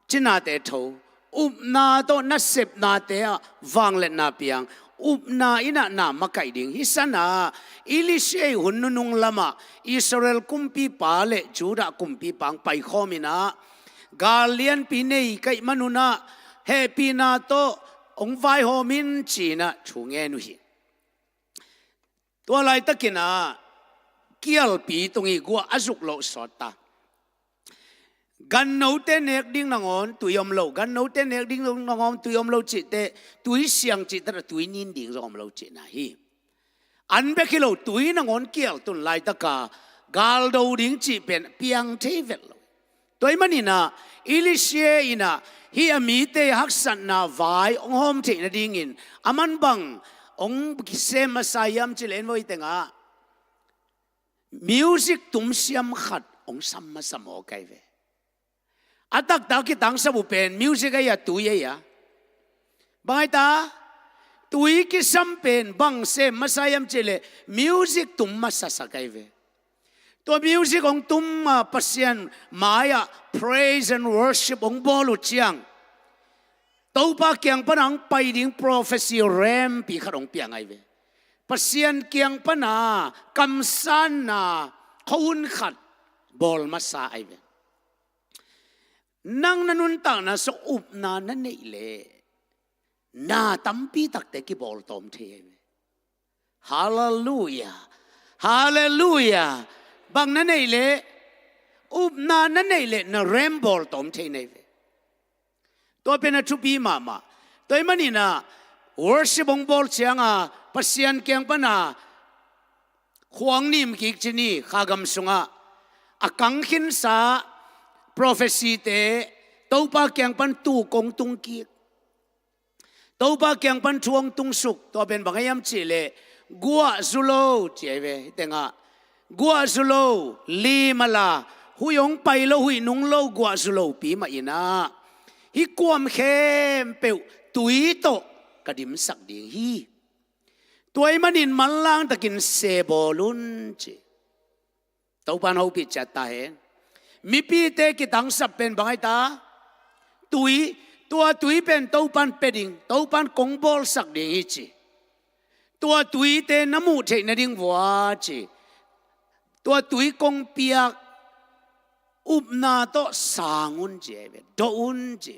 cinate tho. Upna tawh nasepnate ah vangliatna piang. Upna inah na makaih ding. Hi sanah, Elisha i hun nunung lamah Israel kumpipa le Judah kumpipa ang paikhawm inah, gal lianpi nei kaih manunah, hehpihna tawh hong vaihawm in cinah thu ngen uh hi. Tua laitakinah kialpi tung i guah a zuk loh sawt ta. Gannote nek ding nangawn tui om lo, gannote nek ding nangawn tui om lo cihte, tui siang cihte, tui nin ding zong om lo cihna hi. An bek hi lo, tui nangawn kial tun laitaka galdo ding cih pen piang thei vet lo. Tua ahih maninah Elisha inah hih a mite haksatna vai hong hawm theih nadingin a man bang hong kisem masa hiam cih leh, en vo, i tengah music tumsiam khat hong sam masa mawk ahi ve. A taktak kitangsap uh pen music ahi a, tui ahi a. Bang ahi ta? Tui kisam pen bang sem masa hiam cih leh music tum masasak ahi ve. Tua music hong tum a, Pasian mai-ah praise and worship hong bawl uh ciang, Topa kiang pana hong pai ding prophecy rempi khat hong piang ahi ve. Pasian kiang pana kamsanna khuahun khat bawl masa ahi ve. Nang na nuntakna sungah upna na neih leh, na tampi takte kibawltawm thei ahi ve. Halleluia. Halleluia. Bang na neih leh, upna na neih leh, na rem bawltawm thei na hi ve. Tua pen a thupi mahmah. Tua ahih maninah worship hong bawl cianga Pasian kiang pana khuang nim kik ci ni, kha gam sungah a kang khinsa prophecy-te Topa kiang pan tuk hong tung kik. Topa kiang pan thu hong tung suk, tua pen bang hiam cih leh, guah zu lo ci ahi ve. Hih tengah, guah zu lo, lim a la, huih hong pai lo, huih nung lo, guah zu lopi mah inah, hih kuam khempeuh tui tawh ka dimsak ding hi. Tua ahih manin manlang takin se bawl un ci. Topan hopih ciat ta hen. Mipite kitangsap pen bang ahi ta? Tui, tua tui pen Topan pia ding, Topan kong bawlsak ding hi ci. Tua tuite na muh theih nading vua ci. Tua tui kong piak, upna tawh sang un ci ahi ve. Dawh un ci.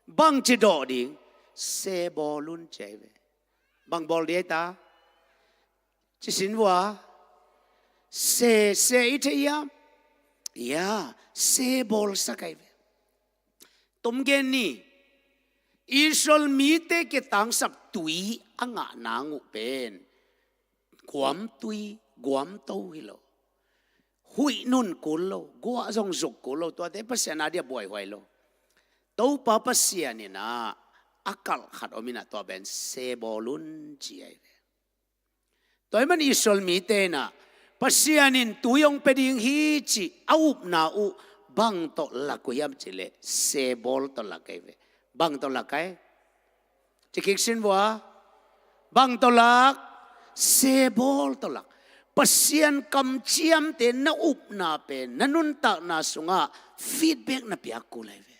Bangci dawh ding? Se bawl un ci ahi ve. Bang bawl ding ahi ta? Ci sin vua. Se, se i thei hiam? Ya, se bawlsak ahi ve. Tom gen ni. Israel mite kitangsap tui a ngah nang uh pen guam tui, guam to hi lo. Huih nun kul lo, guah zong zuk kul lo, tuate Pasian a dia buaihuai lo. Topa Pasian inah a kalh khat om inah tua pen se bawl un ci ahi ve. Tua ahih man Israel mite inah Pasian in tui hong pia ding hi cih a upna uh bang tawh lak uh hiam cih leh, se bawl tawh lak ahi ve. Bang tawh lak ahi? Ci kik sin vua. Bang tawh lak? Se bawl tawh lak. Pasian kamciamte na upna pen, na nuntakna sungah feedback na piak kul ahi ve.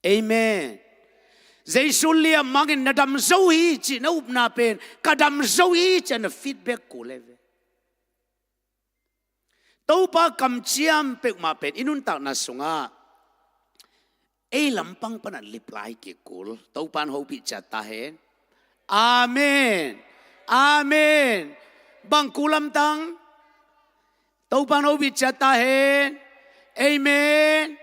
Amen. Jesu liam mangin na dam zo hi cih na upna pen, ka dam zo hi cih na feedback kul ahi ve. Topa kamciam peuhmah pen i nuntakna sungah ei lampang pana liplai kik kul. Topan hopih ciat ta hen. Amen. Amen. Bang kul lamtang? Topan hopih ciat ta hen. Amen.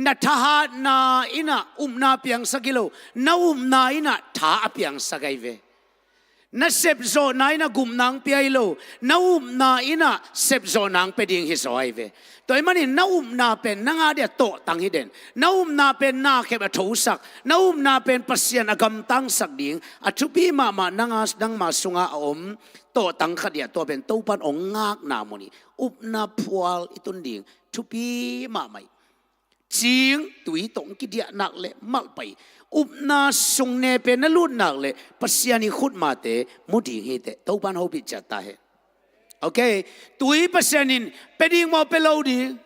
Na thahatna inah upna piangsak hi lo, na upna inah tha a piangsak ahi ve. Na sepzawhna in a gupna ang pia hi lo, na upna in a sepzawhna ang pia ding hi zaw ahi ve. Tua ahih manin na upna pen nang a dia tawhtang hi den. Na upna pen na khep a thosak, na upna pen Pasian a gamtangsak ding, a thupi mahmah nang a, nangma sunga a om tawhtang khat hi a, tua pen Topan hong ngakna mun hi. Upna phual i tun ding thupi mahmah hi. Cing tui tawh kidiah nak leh malh pah hi. Upna sung ne pen na lut nak leh Pasian i khutmate mu ding hi teh. Topan hopih ciat ta hen. Ok. Tui Pasian in pia ding maw, pia lo ding?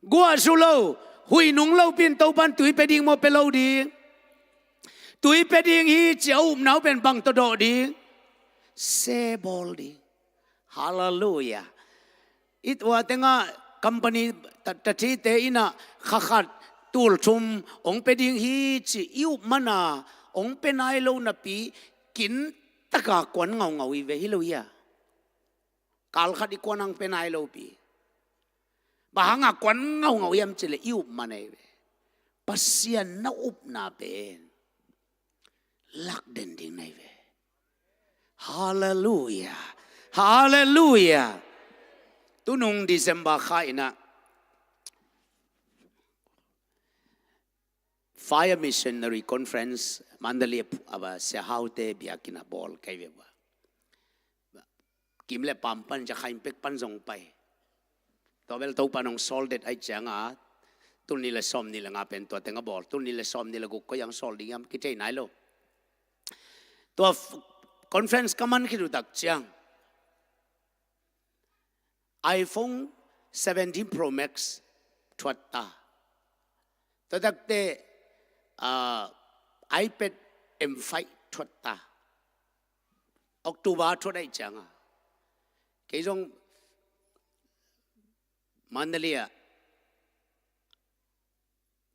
Guah zu lo, huih nung lopi in Topan tui pia ding maw, pia lo ding? Tui pia ding hi ci a upna uh pen bang tawh dawh ding? Se bawl ding. Halleluiah. I tua tengah company ta-, tathite in a kha khat tul thum hong pia ding hi ci i up man a, hong pia nai lo napi kintaka kuan ngaungau hi ve, hi lo hia? Kal khat i kuan ang pia nai lopi. Bang hanga kuan ngaungau hiam cih leh i up man ahi ve. Pasian na upna pen lak den ding na hi ve. Halleluiah. Halleluiah. Tunung December kha in a Fire Missionary Conference Mandalay a, a, Sia Hau te biakinn a bawl ka hi ve ua. Kim le pam pan, Jakhain pek pan zong pai. Tua bel Topan hong sawl det ahih ciangin, tul nih le sawm nih le nga pen tua teng a bawl. Tul nih le sawm nih le guk koi ah hong sawl ding hiam kithei nai lo. Tua f-, conference ka man khit uh tak ciang iPhone seventeen Pro Max thuat ta. Tua tak teh, ah, iPad M five thuat ta. October thuat ahih ciangin kei zong Mandalay ah,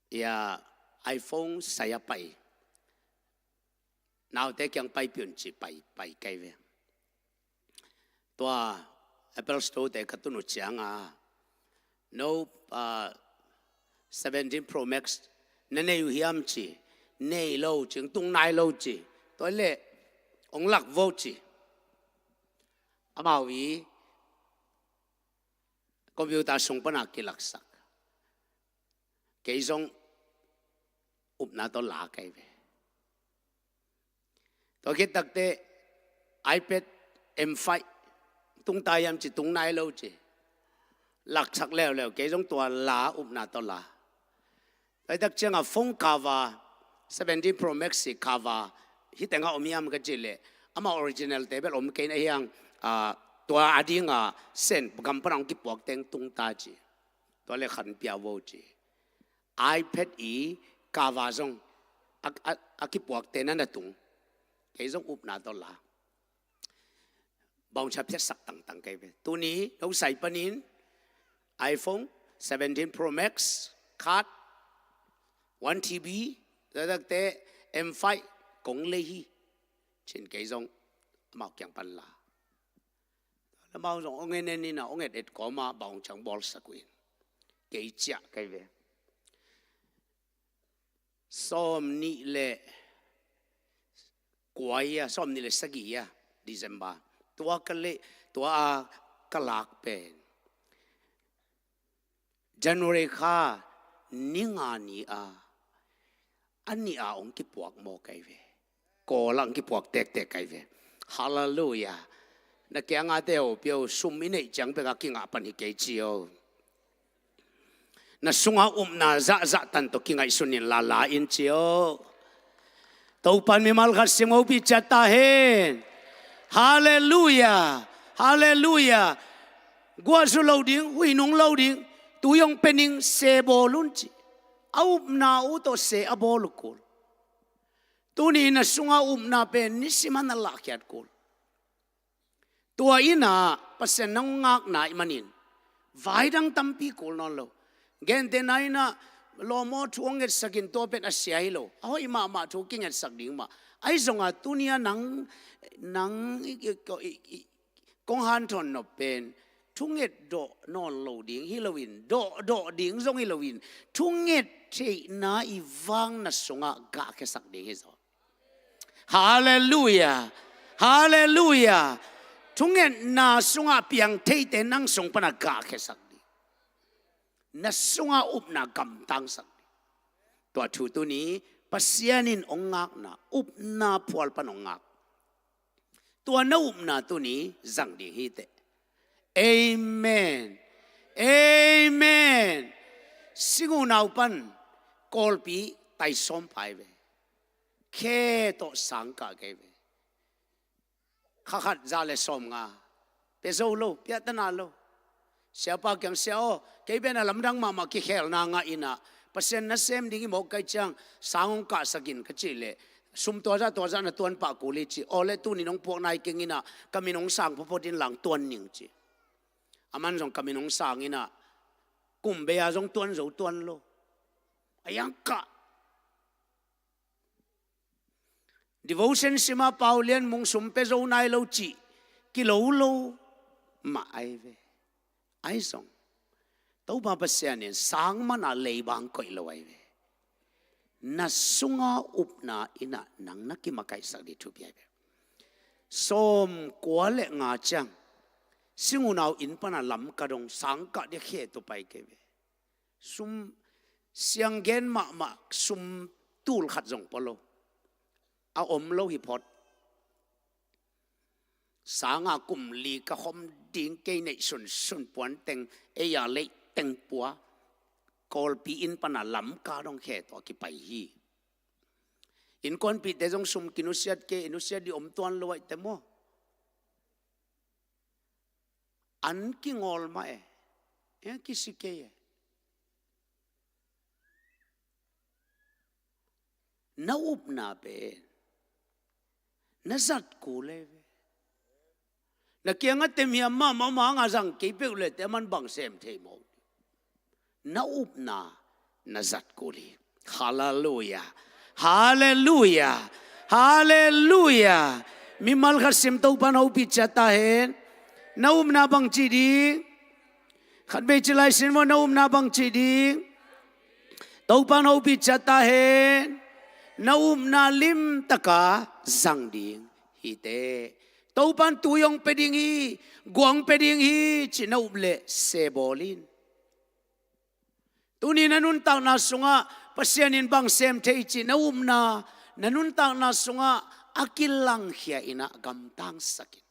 ya, iPhone sai a pai. Naute kiang paipih un ci pai, pai ka hi ve. Tua Apple Store te ka tun uh ciangin, no, ah, seventeen Pro Max na nei uh hiam ci, nei lo ci, tung nai lo ci. Tua leh hong lak vo ci. Amau i computer sung pana kilaksak. Kei zong upna tawh la ka hi ve. Tua khit tak teh iPad M five tung ta hiam ci, tung nai lo ci. Laksak leuleu, kei zong tua la, upna tawh la. Tua tak ciangin phone cover, seventeen Pro Max i cover, hih tengah om hiam ka cih leh, amah original te bel om kei na hiang, ah, tua a dingin sen gam pana hong kipuak teng tung ta ci. Tua leh khan pia vo ci. iPad i cover zong a, a, a kipuak te na na tung. Kei zong upna tawh la. Bawngchal phiatsak tangtang ka hi ve. Tuni, no sai panin, iPhone seventeen Pro Max, khat, one T B, tua tak teh M five kong lei hi. Ci-in kei zong amau kiang pan la. Amau zong hong en en in a, hong et et kawm a, bawngchal bawlsak uh in. Kei ciah ka hi ve. Sawm nih le kua hi a, sawm nih le sagih hi a, December. Tua ka leh, tua a ka lak pen January kha ni nga ni a, a nih a hong kipuak maw ka hi ve. Kawl ah hong kipuak tektek ka hi ve. Halleluiah. Na kiangah te, o pia o, sum i neih ciang bek a kingah pan hi kei ci o. Na sunga upna zahzah tan tawh kingaihsun in la, la in ci o. Topan mimal khat sim hopih ciat ta hen. Halleluiah. Halleluiah. Guah zu lo ding, huih nung lo ding, tui hong pia ning, se bawl un ci. A upna uh tawh se a bawl uh kul. Tuni na sunga upna pen nisim a na lahkhiat kul. Tua in a Pasian nang ngakna ahih manin vai dang tampi kul nawn lo. Gentehna in a lawm aw, thu hong ngetsak in, tua pen a sia hi lo. A hoih mahmah thu kingetsak ding mah. Ahi zongin tuni a nang, nang i, i, i, i, kong hanthawn nop pen thunget dawh nawn lo ding hi loin, dawh, dawh ding zong hi loin, thunget theihna i vang na sungah gahkhiasak ding hi zaw. Halleluia. Halleluia. Thungetna sungah piang theite nang sung pana gahkhiasak ding. Na sunga upna gamtangsak ding. Tua thu tuni Pasian in hong ngakna upna phual pan hong ngak. Tua na upna tuni zang ding hi teh. Amen. Amen. Singunau pan Kawlpi taisawm phai ve. Khe tawh sang kah kei ve. Kha khat za le sawm nga. Pia zo lo, piatana lo. Siapa kiang, sia aw, kei pen a lamdang mahmah kikhelna ngah inah, Pasian nasem ding i mawk kai ciang sang hong kahsak in ka cih leh, sum tuazah tuazah na tuan pah kul hi ci. Aw le, tunin hong puak nai keng inah, ka min hong sang photphot in lang tuan ning ci. Aman zong ka min hong sang inah, kum bei-a zong tuan zo tuan lo. A iang kah. Devotion sima Paulian mung sum pia zo nai lo cih kilo lo mah ai ve. Ai zong Topa Pasian in sang mana leibang koih lo ai ve. Na sunga upna inah nang na kimakaihsak ding thupi ai ve. Sawm kua le nga ciang singunau inn pana lam ka dong, sang kah dia khe tawh pai kei ve. Sum siang gen mahmah, sum tul khat zong pua lo. A om lo hi phot. Sanga kum li ka khom ding, kei neih sunsun puan teng, ei a leih teng pua. Kawlpi inn pana lam ka dong khe tawh a kipai hi. Innkuanpihte zong sum kinusiat kei, i nusiat ding om tuan lo aih te maw. An kingawl mah e. E kisi kei e. Na upna pen na zat kul e ve. Na kiangah temhiam mahmah om hanga zang kei peuh le te man bang sem thei maw. Na upna na zat kul hi. Halleluia. Halleluia. Halleluia. Mimal khat sim, Topan hopih ciat ta hen. Na upna bang ci ding? Khat vei ci lai sin maw, na upna bang ci ding? Topan hopih ciat ta hen. Na upna limtaka zang ding hi teh. Topan tui hong pia ding hi, guang pia ding hi ci na up leh se bawl in. Tuni na nuntakna sungah Pasian in bang sem thei ci na upna, na nuntakna sungah a kilangkhia inah gamtangsak in.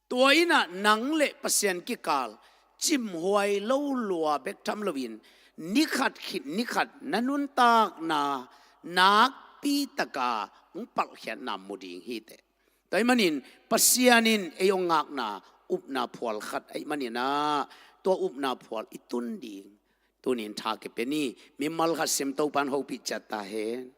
Tua inah nang le Pasian kikal cimhuai lo lua bek tham loin, ni khat khit ni khat na nuntakna nakpitaka hong palhkhiatna mu ding hi teh. Tua ahih manin Pasian in ei hong ngakna upna phual khat ahih maninah, tua upna phual i tun ding tunin tha kipia ni. Mimal khat sim, Topan hopih ciat ta hen.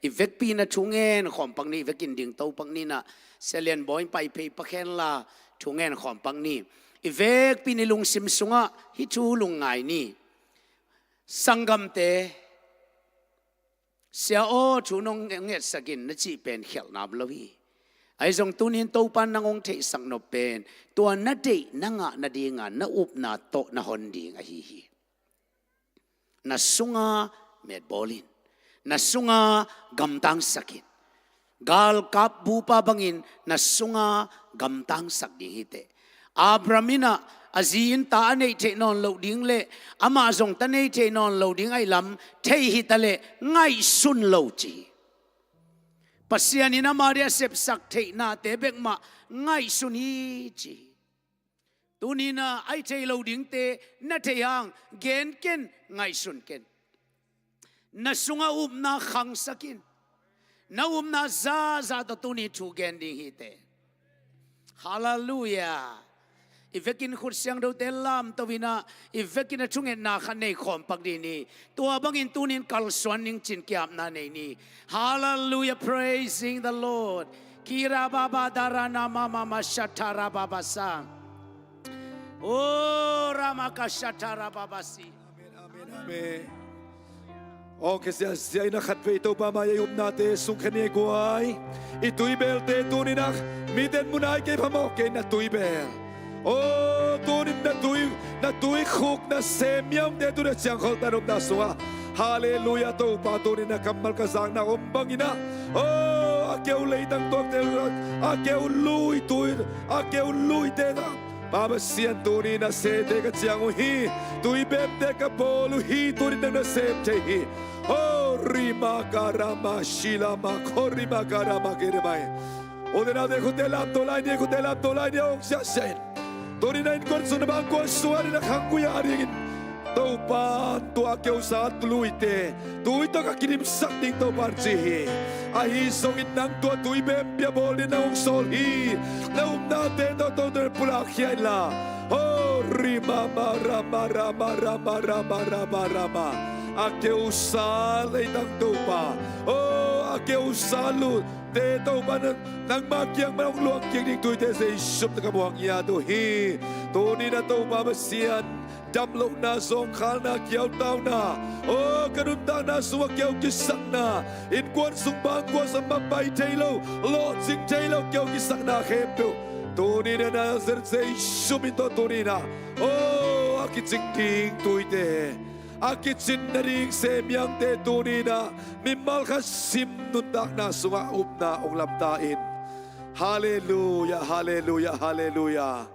I vekpi na thu ngen khawm pak ni, i vekin ding to pak ni nah. Sia Lian Bawi in pai phei pak hen la, thu ngen khawm pak ni. I vekpi ni lungsim sungah hih thu lungngai ni. Sanggamte, sia aw, thu nong ngetsak in na cih pen khialh nam lo hi. Ahi zong tunin Topan nang hong theihsak nop pen tua na deih na ngah nadinga na upna tawh na hon ding ahi hi. Na sunga metbawl in, na sunga gamtangsak in. Galkap bupa bangin na sunga gamtangsak ding hi teh. Abraham inah a zi in ta a neih theih nawn loh ding le amah zong ta nei theih nawn lo ding ahih lam thei hi ta leh ngaihsun lo ci hi. Pasian in amah dia a sepsak theihnate bek mah ngaihsun hi ci hi. Tuninah a i thei lo dingte na thei hang gen ken, ngaihsun ken. Na sungah upna khangsak in. Na upna zaza tawh tuni thu gen ding hi teh. Halleluia. I vekin khut siangthote lamto inah, i vekin a thungetna khat nei khawm pak ding ni. Tua bangin tunin kalsuan ning cin kiapna nei ni. Halleluia, praising the Lord. Kira baba darana mama mashatara baba sa. O rama kashatara baba si. Amen, amen, amen. Aw, kisia sia ina khat vei Topa mai ei upnate sung khen ni ei guai. I tuibelte tuninah miten munai kei phamawh kei na tuibel. Aw, tunin na tui, na tuikhuk na semiamte tunin a ciangkhol tan upna sungah. Halleluia, Topa tunin na kammal ka zakna om banginah. Aw, keu leitang tuakte, a keu lui tui, a keu luite tang, Pa Pasian, tuni na sete ka ciang uh hi. Tuibemte ka bawl uh hi. Tuni nang na sem thei hi. Ho rima karama shilama, ho rima karama kirimai. Ute naute, khutte lamto lai ni, khutte lamto lai ni, hong siahsiah in. Tuni na innkuan sung, na bangkuan sung a ding, na khanggui a dingin Topa'n tua a keu sal luite tui tawh ka kidimsak ding Topa'n ci hi. Ahi zongin nang tua Tuibemte a bawl ding na hong sawl hi. Na upnate tawh Topa'n pulakkhia inla. Ho rima ma rama rama rama rama rama rama. A keu sal leitang Topa, ho a keu sal lu te Topa, nangma kiang mah hong luang kik ding tuite Jesu min tawh ka muang ngiat uh hi. Tuni na Topa Pasian, damlohna, zawngkhalna, kiautauna, o ka nuntakna sungah keu kisakna, innkuan sung bangkuan sung mapai thei lo, lawhcing thei lo keu kisakna khempeuh tuni na Nazareth Jesu min tawh tuni na, o a kicing ding tuite, a kicin nading semiangte tuni na mimal khat sim nuntakna sungah upna hong lamta in. Halleluia, halleluia, halleluia.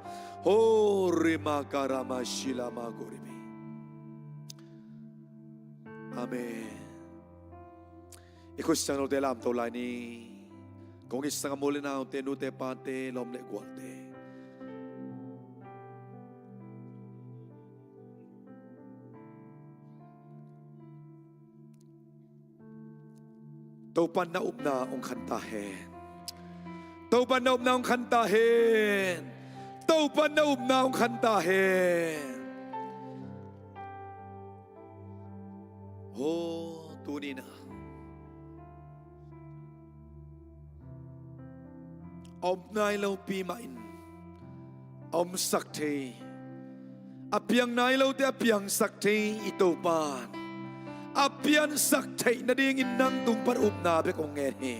Ho rima karama shilama goribi. Amen. I khut siangthote lamto lai ni. Kong it sang a, u le naute, nute pate, lawm le gualte. Topa'n na upna hong khan ta hen. Topa'n na upna hong khan ta hen. Topa'n na upna hong khan ta hen. Ho, tuni na a om nai lopi mah in a omsak thei, a piang nai lote a piangsak thei i Topa'n a piansak theih nadingin nang tung pan upna bek hong ngen hi.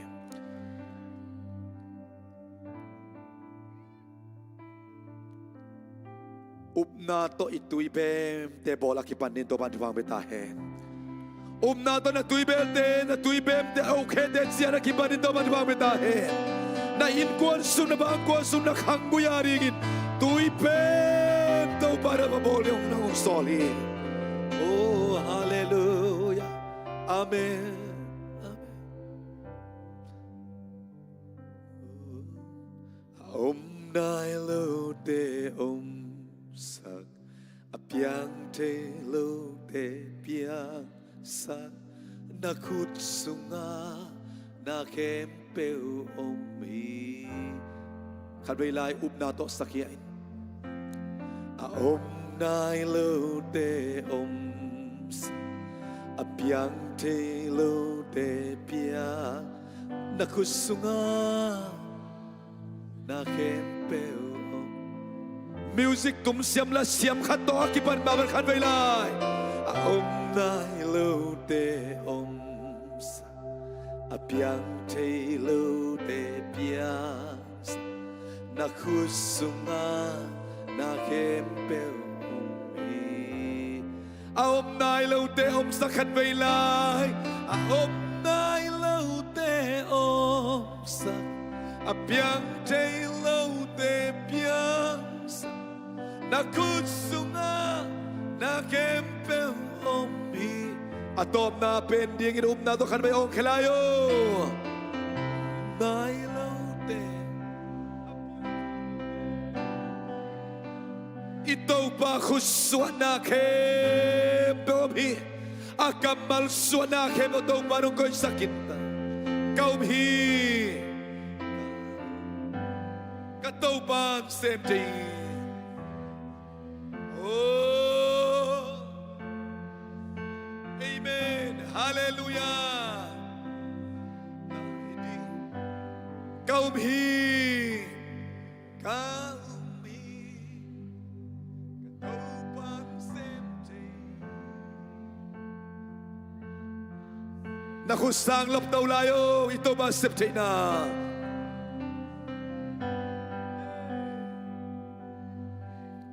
Upna tawh i Tuibemte bawl a kipan dingin Topa'n thupha hong pia ta hen. Upna tawh na Tuibemte, na Tuibemte a ukkhete ciah a kipan dingin Topa'n thupha hong pia ta hen. Na innkuan sung, na bangkuan sung, na khanggui a dingin Tuibem Topa'n a va bawl ding hong, nang hong sawl hi. Oh, halleluia. Amen. Amen. A om nai lote omsak, a piang thei lote piangsak, na khut sungah na khempeuh om hi. Khatvei lai upna tawh sakhia in. A om nai lote omsak, a piang thei lote piang, na khut sungah na khempeuh om. Music tum siam la siam khat tawh a kipan mah bang, khatvei lai. A om nai lote omsak, a piang thei lote piangsak, na khut sungah na khempeuh om hi. A om nai lote omsak, khatvei lai. A om nai lote omsak, a piang thei lote piangsak, na khut sungah na khempeuh om hi. A tawpna pen dingin upna tawh khatvei hong khia lai o. Nai lote, i Topa khut sungah na khempeuh om hi. A kammal sungah na khempeuh Topa'n hong koihsak khin ta. Ka um hi. Ka Topa'n sem thei hi. Oh. Amen. Halleluia. Ka um hi. Ka um hi. Ka Topa'n sem thei. Na khut sang lop to lai o, i Topa sep theihna.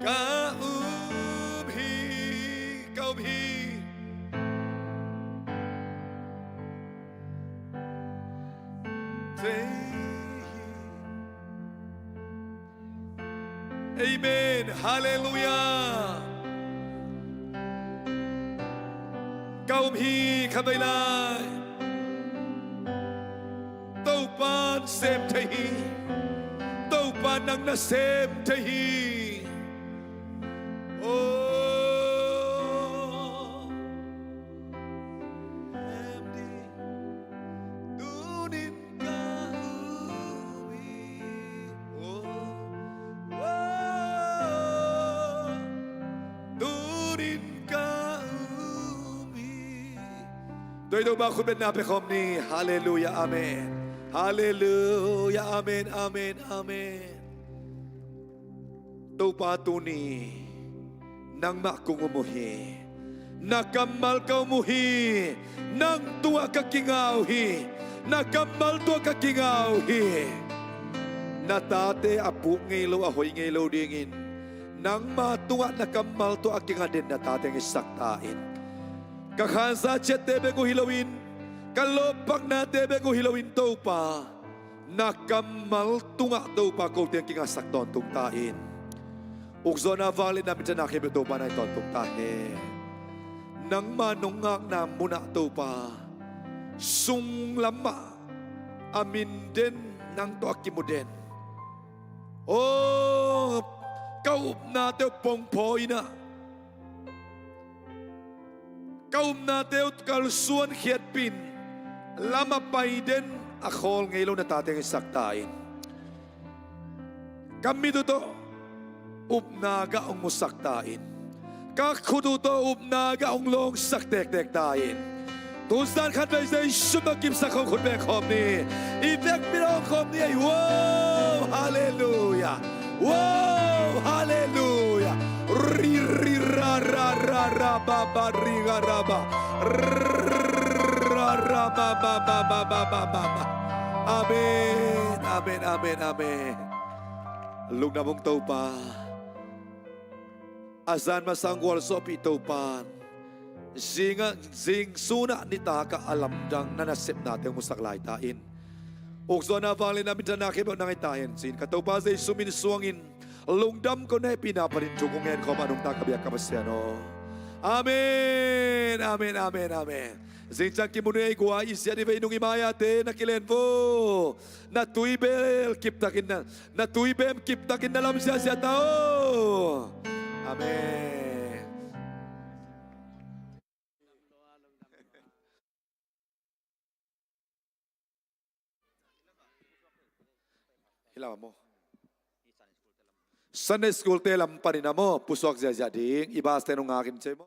Ka um hi, ka um hi. Amen. Halleluia. Ka um hi khatvei lai. Topa'n sem thei hi. Topa'n nang na sem thei hi. Oh. Tunin ka um hi. Oh, oh, tunin ka um hi. Tua i Topa khutbetna pia khawm ni. Halleluia, amen. Halleluia, amen, amen, amen. Topa, tuni nangmah kong um uh hi. Na kammal ka um uh hi. Nang tungah ka kinga uh hi. Na kammal tungah ka kinga uh hi. Na tate a puk ngei lo, a hoi ngei lo dingin nangma tungah na kammal tungah a kinga den na tate hong hisak ta in. Ka khansa ciatte bek uh hi loin, ka lawppaknate bek uh hi loin, Topa, na kammal tungah Topa kote hong kingasak tawntung ta in. Ukzawhna, vangliatna, minthanna khempeuh Topa na hi tawntung ta hen. Nangma nong ngakna munah Topa, sunglamah a min den, nang tawh a kimu den, aw, ka upnate uh pongphaw in ah, ka upnate uh kalsuan khiatpih in, lam a pai den, a khawl ngei lo na tate hong hisak ta in. Ka mit uh tawh upna gah hong musak ta in. Ka khut uh tawh upna gah hong lawngsak tektek ta in. Tuzan khatvei Jesu min tawh kipsak khawm, khut beng khawm ni. I vekpi-in hong khawm ni ei. Wow, halleluia. Wow, halleluia. Ri, ri, ra, ra, ra, ra, ba, ba, ri, ga, ra, ba. Ra, ra, ba, ba, ba. Amen, amen, amen, amen. Lungdam ung Topa. A zan masa hong gualzawhpih Topa, zingah, zing sunah nitak ah a lamdang na nasepnate hong musak lai ta in. Ukzawhna, vangliatna, minthanna khempeuh nang hi ta hen ci-in ka Topa Jesu min suangin lungdam ko, na hehpihna panin thu kong ngen khawm a, nungta ka biak ka Pasian aw. Amen, amen, amen, amen. Zing ciang kimu ni ei. Gua i ziat i vei nung i mai-ate na kilen vo. Na tuibem kiptakin na, na tuibem kiptakin na lam ziahziah ta aw. Amen. Hi lam ah maw? Sunday school te lam panin ah maw, pusuak ziahziah ding. I bus te nung ngakin ci ei maw?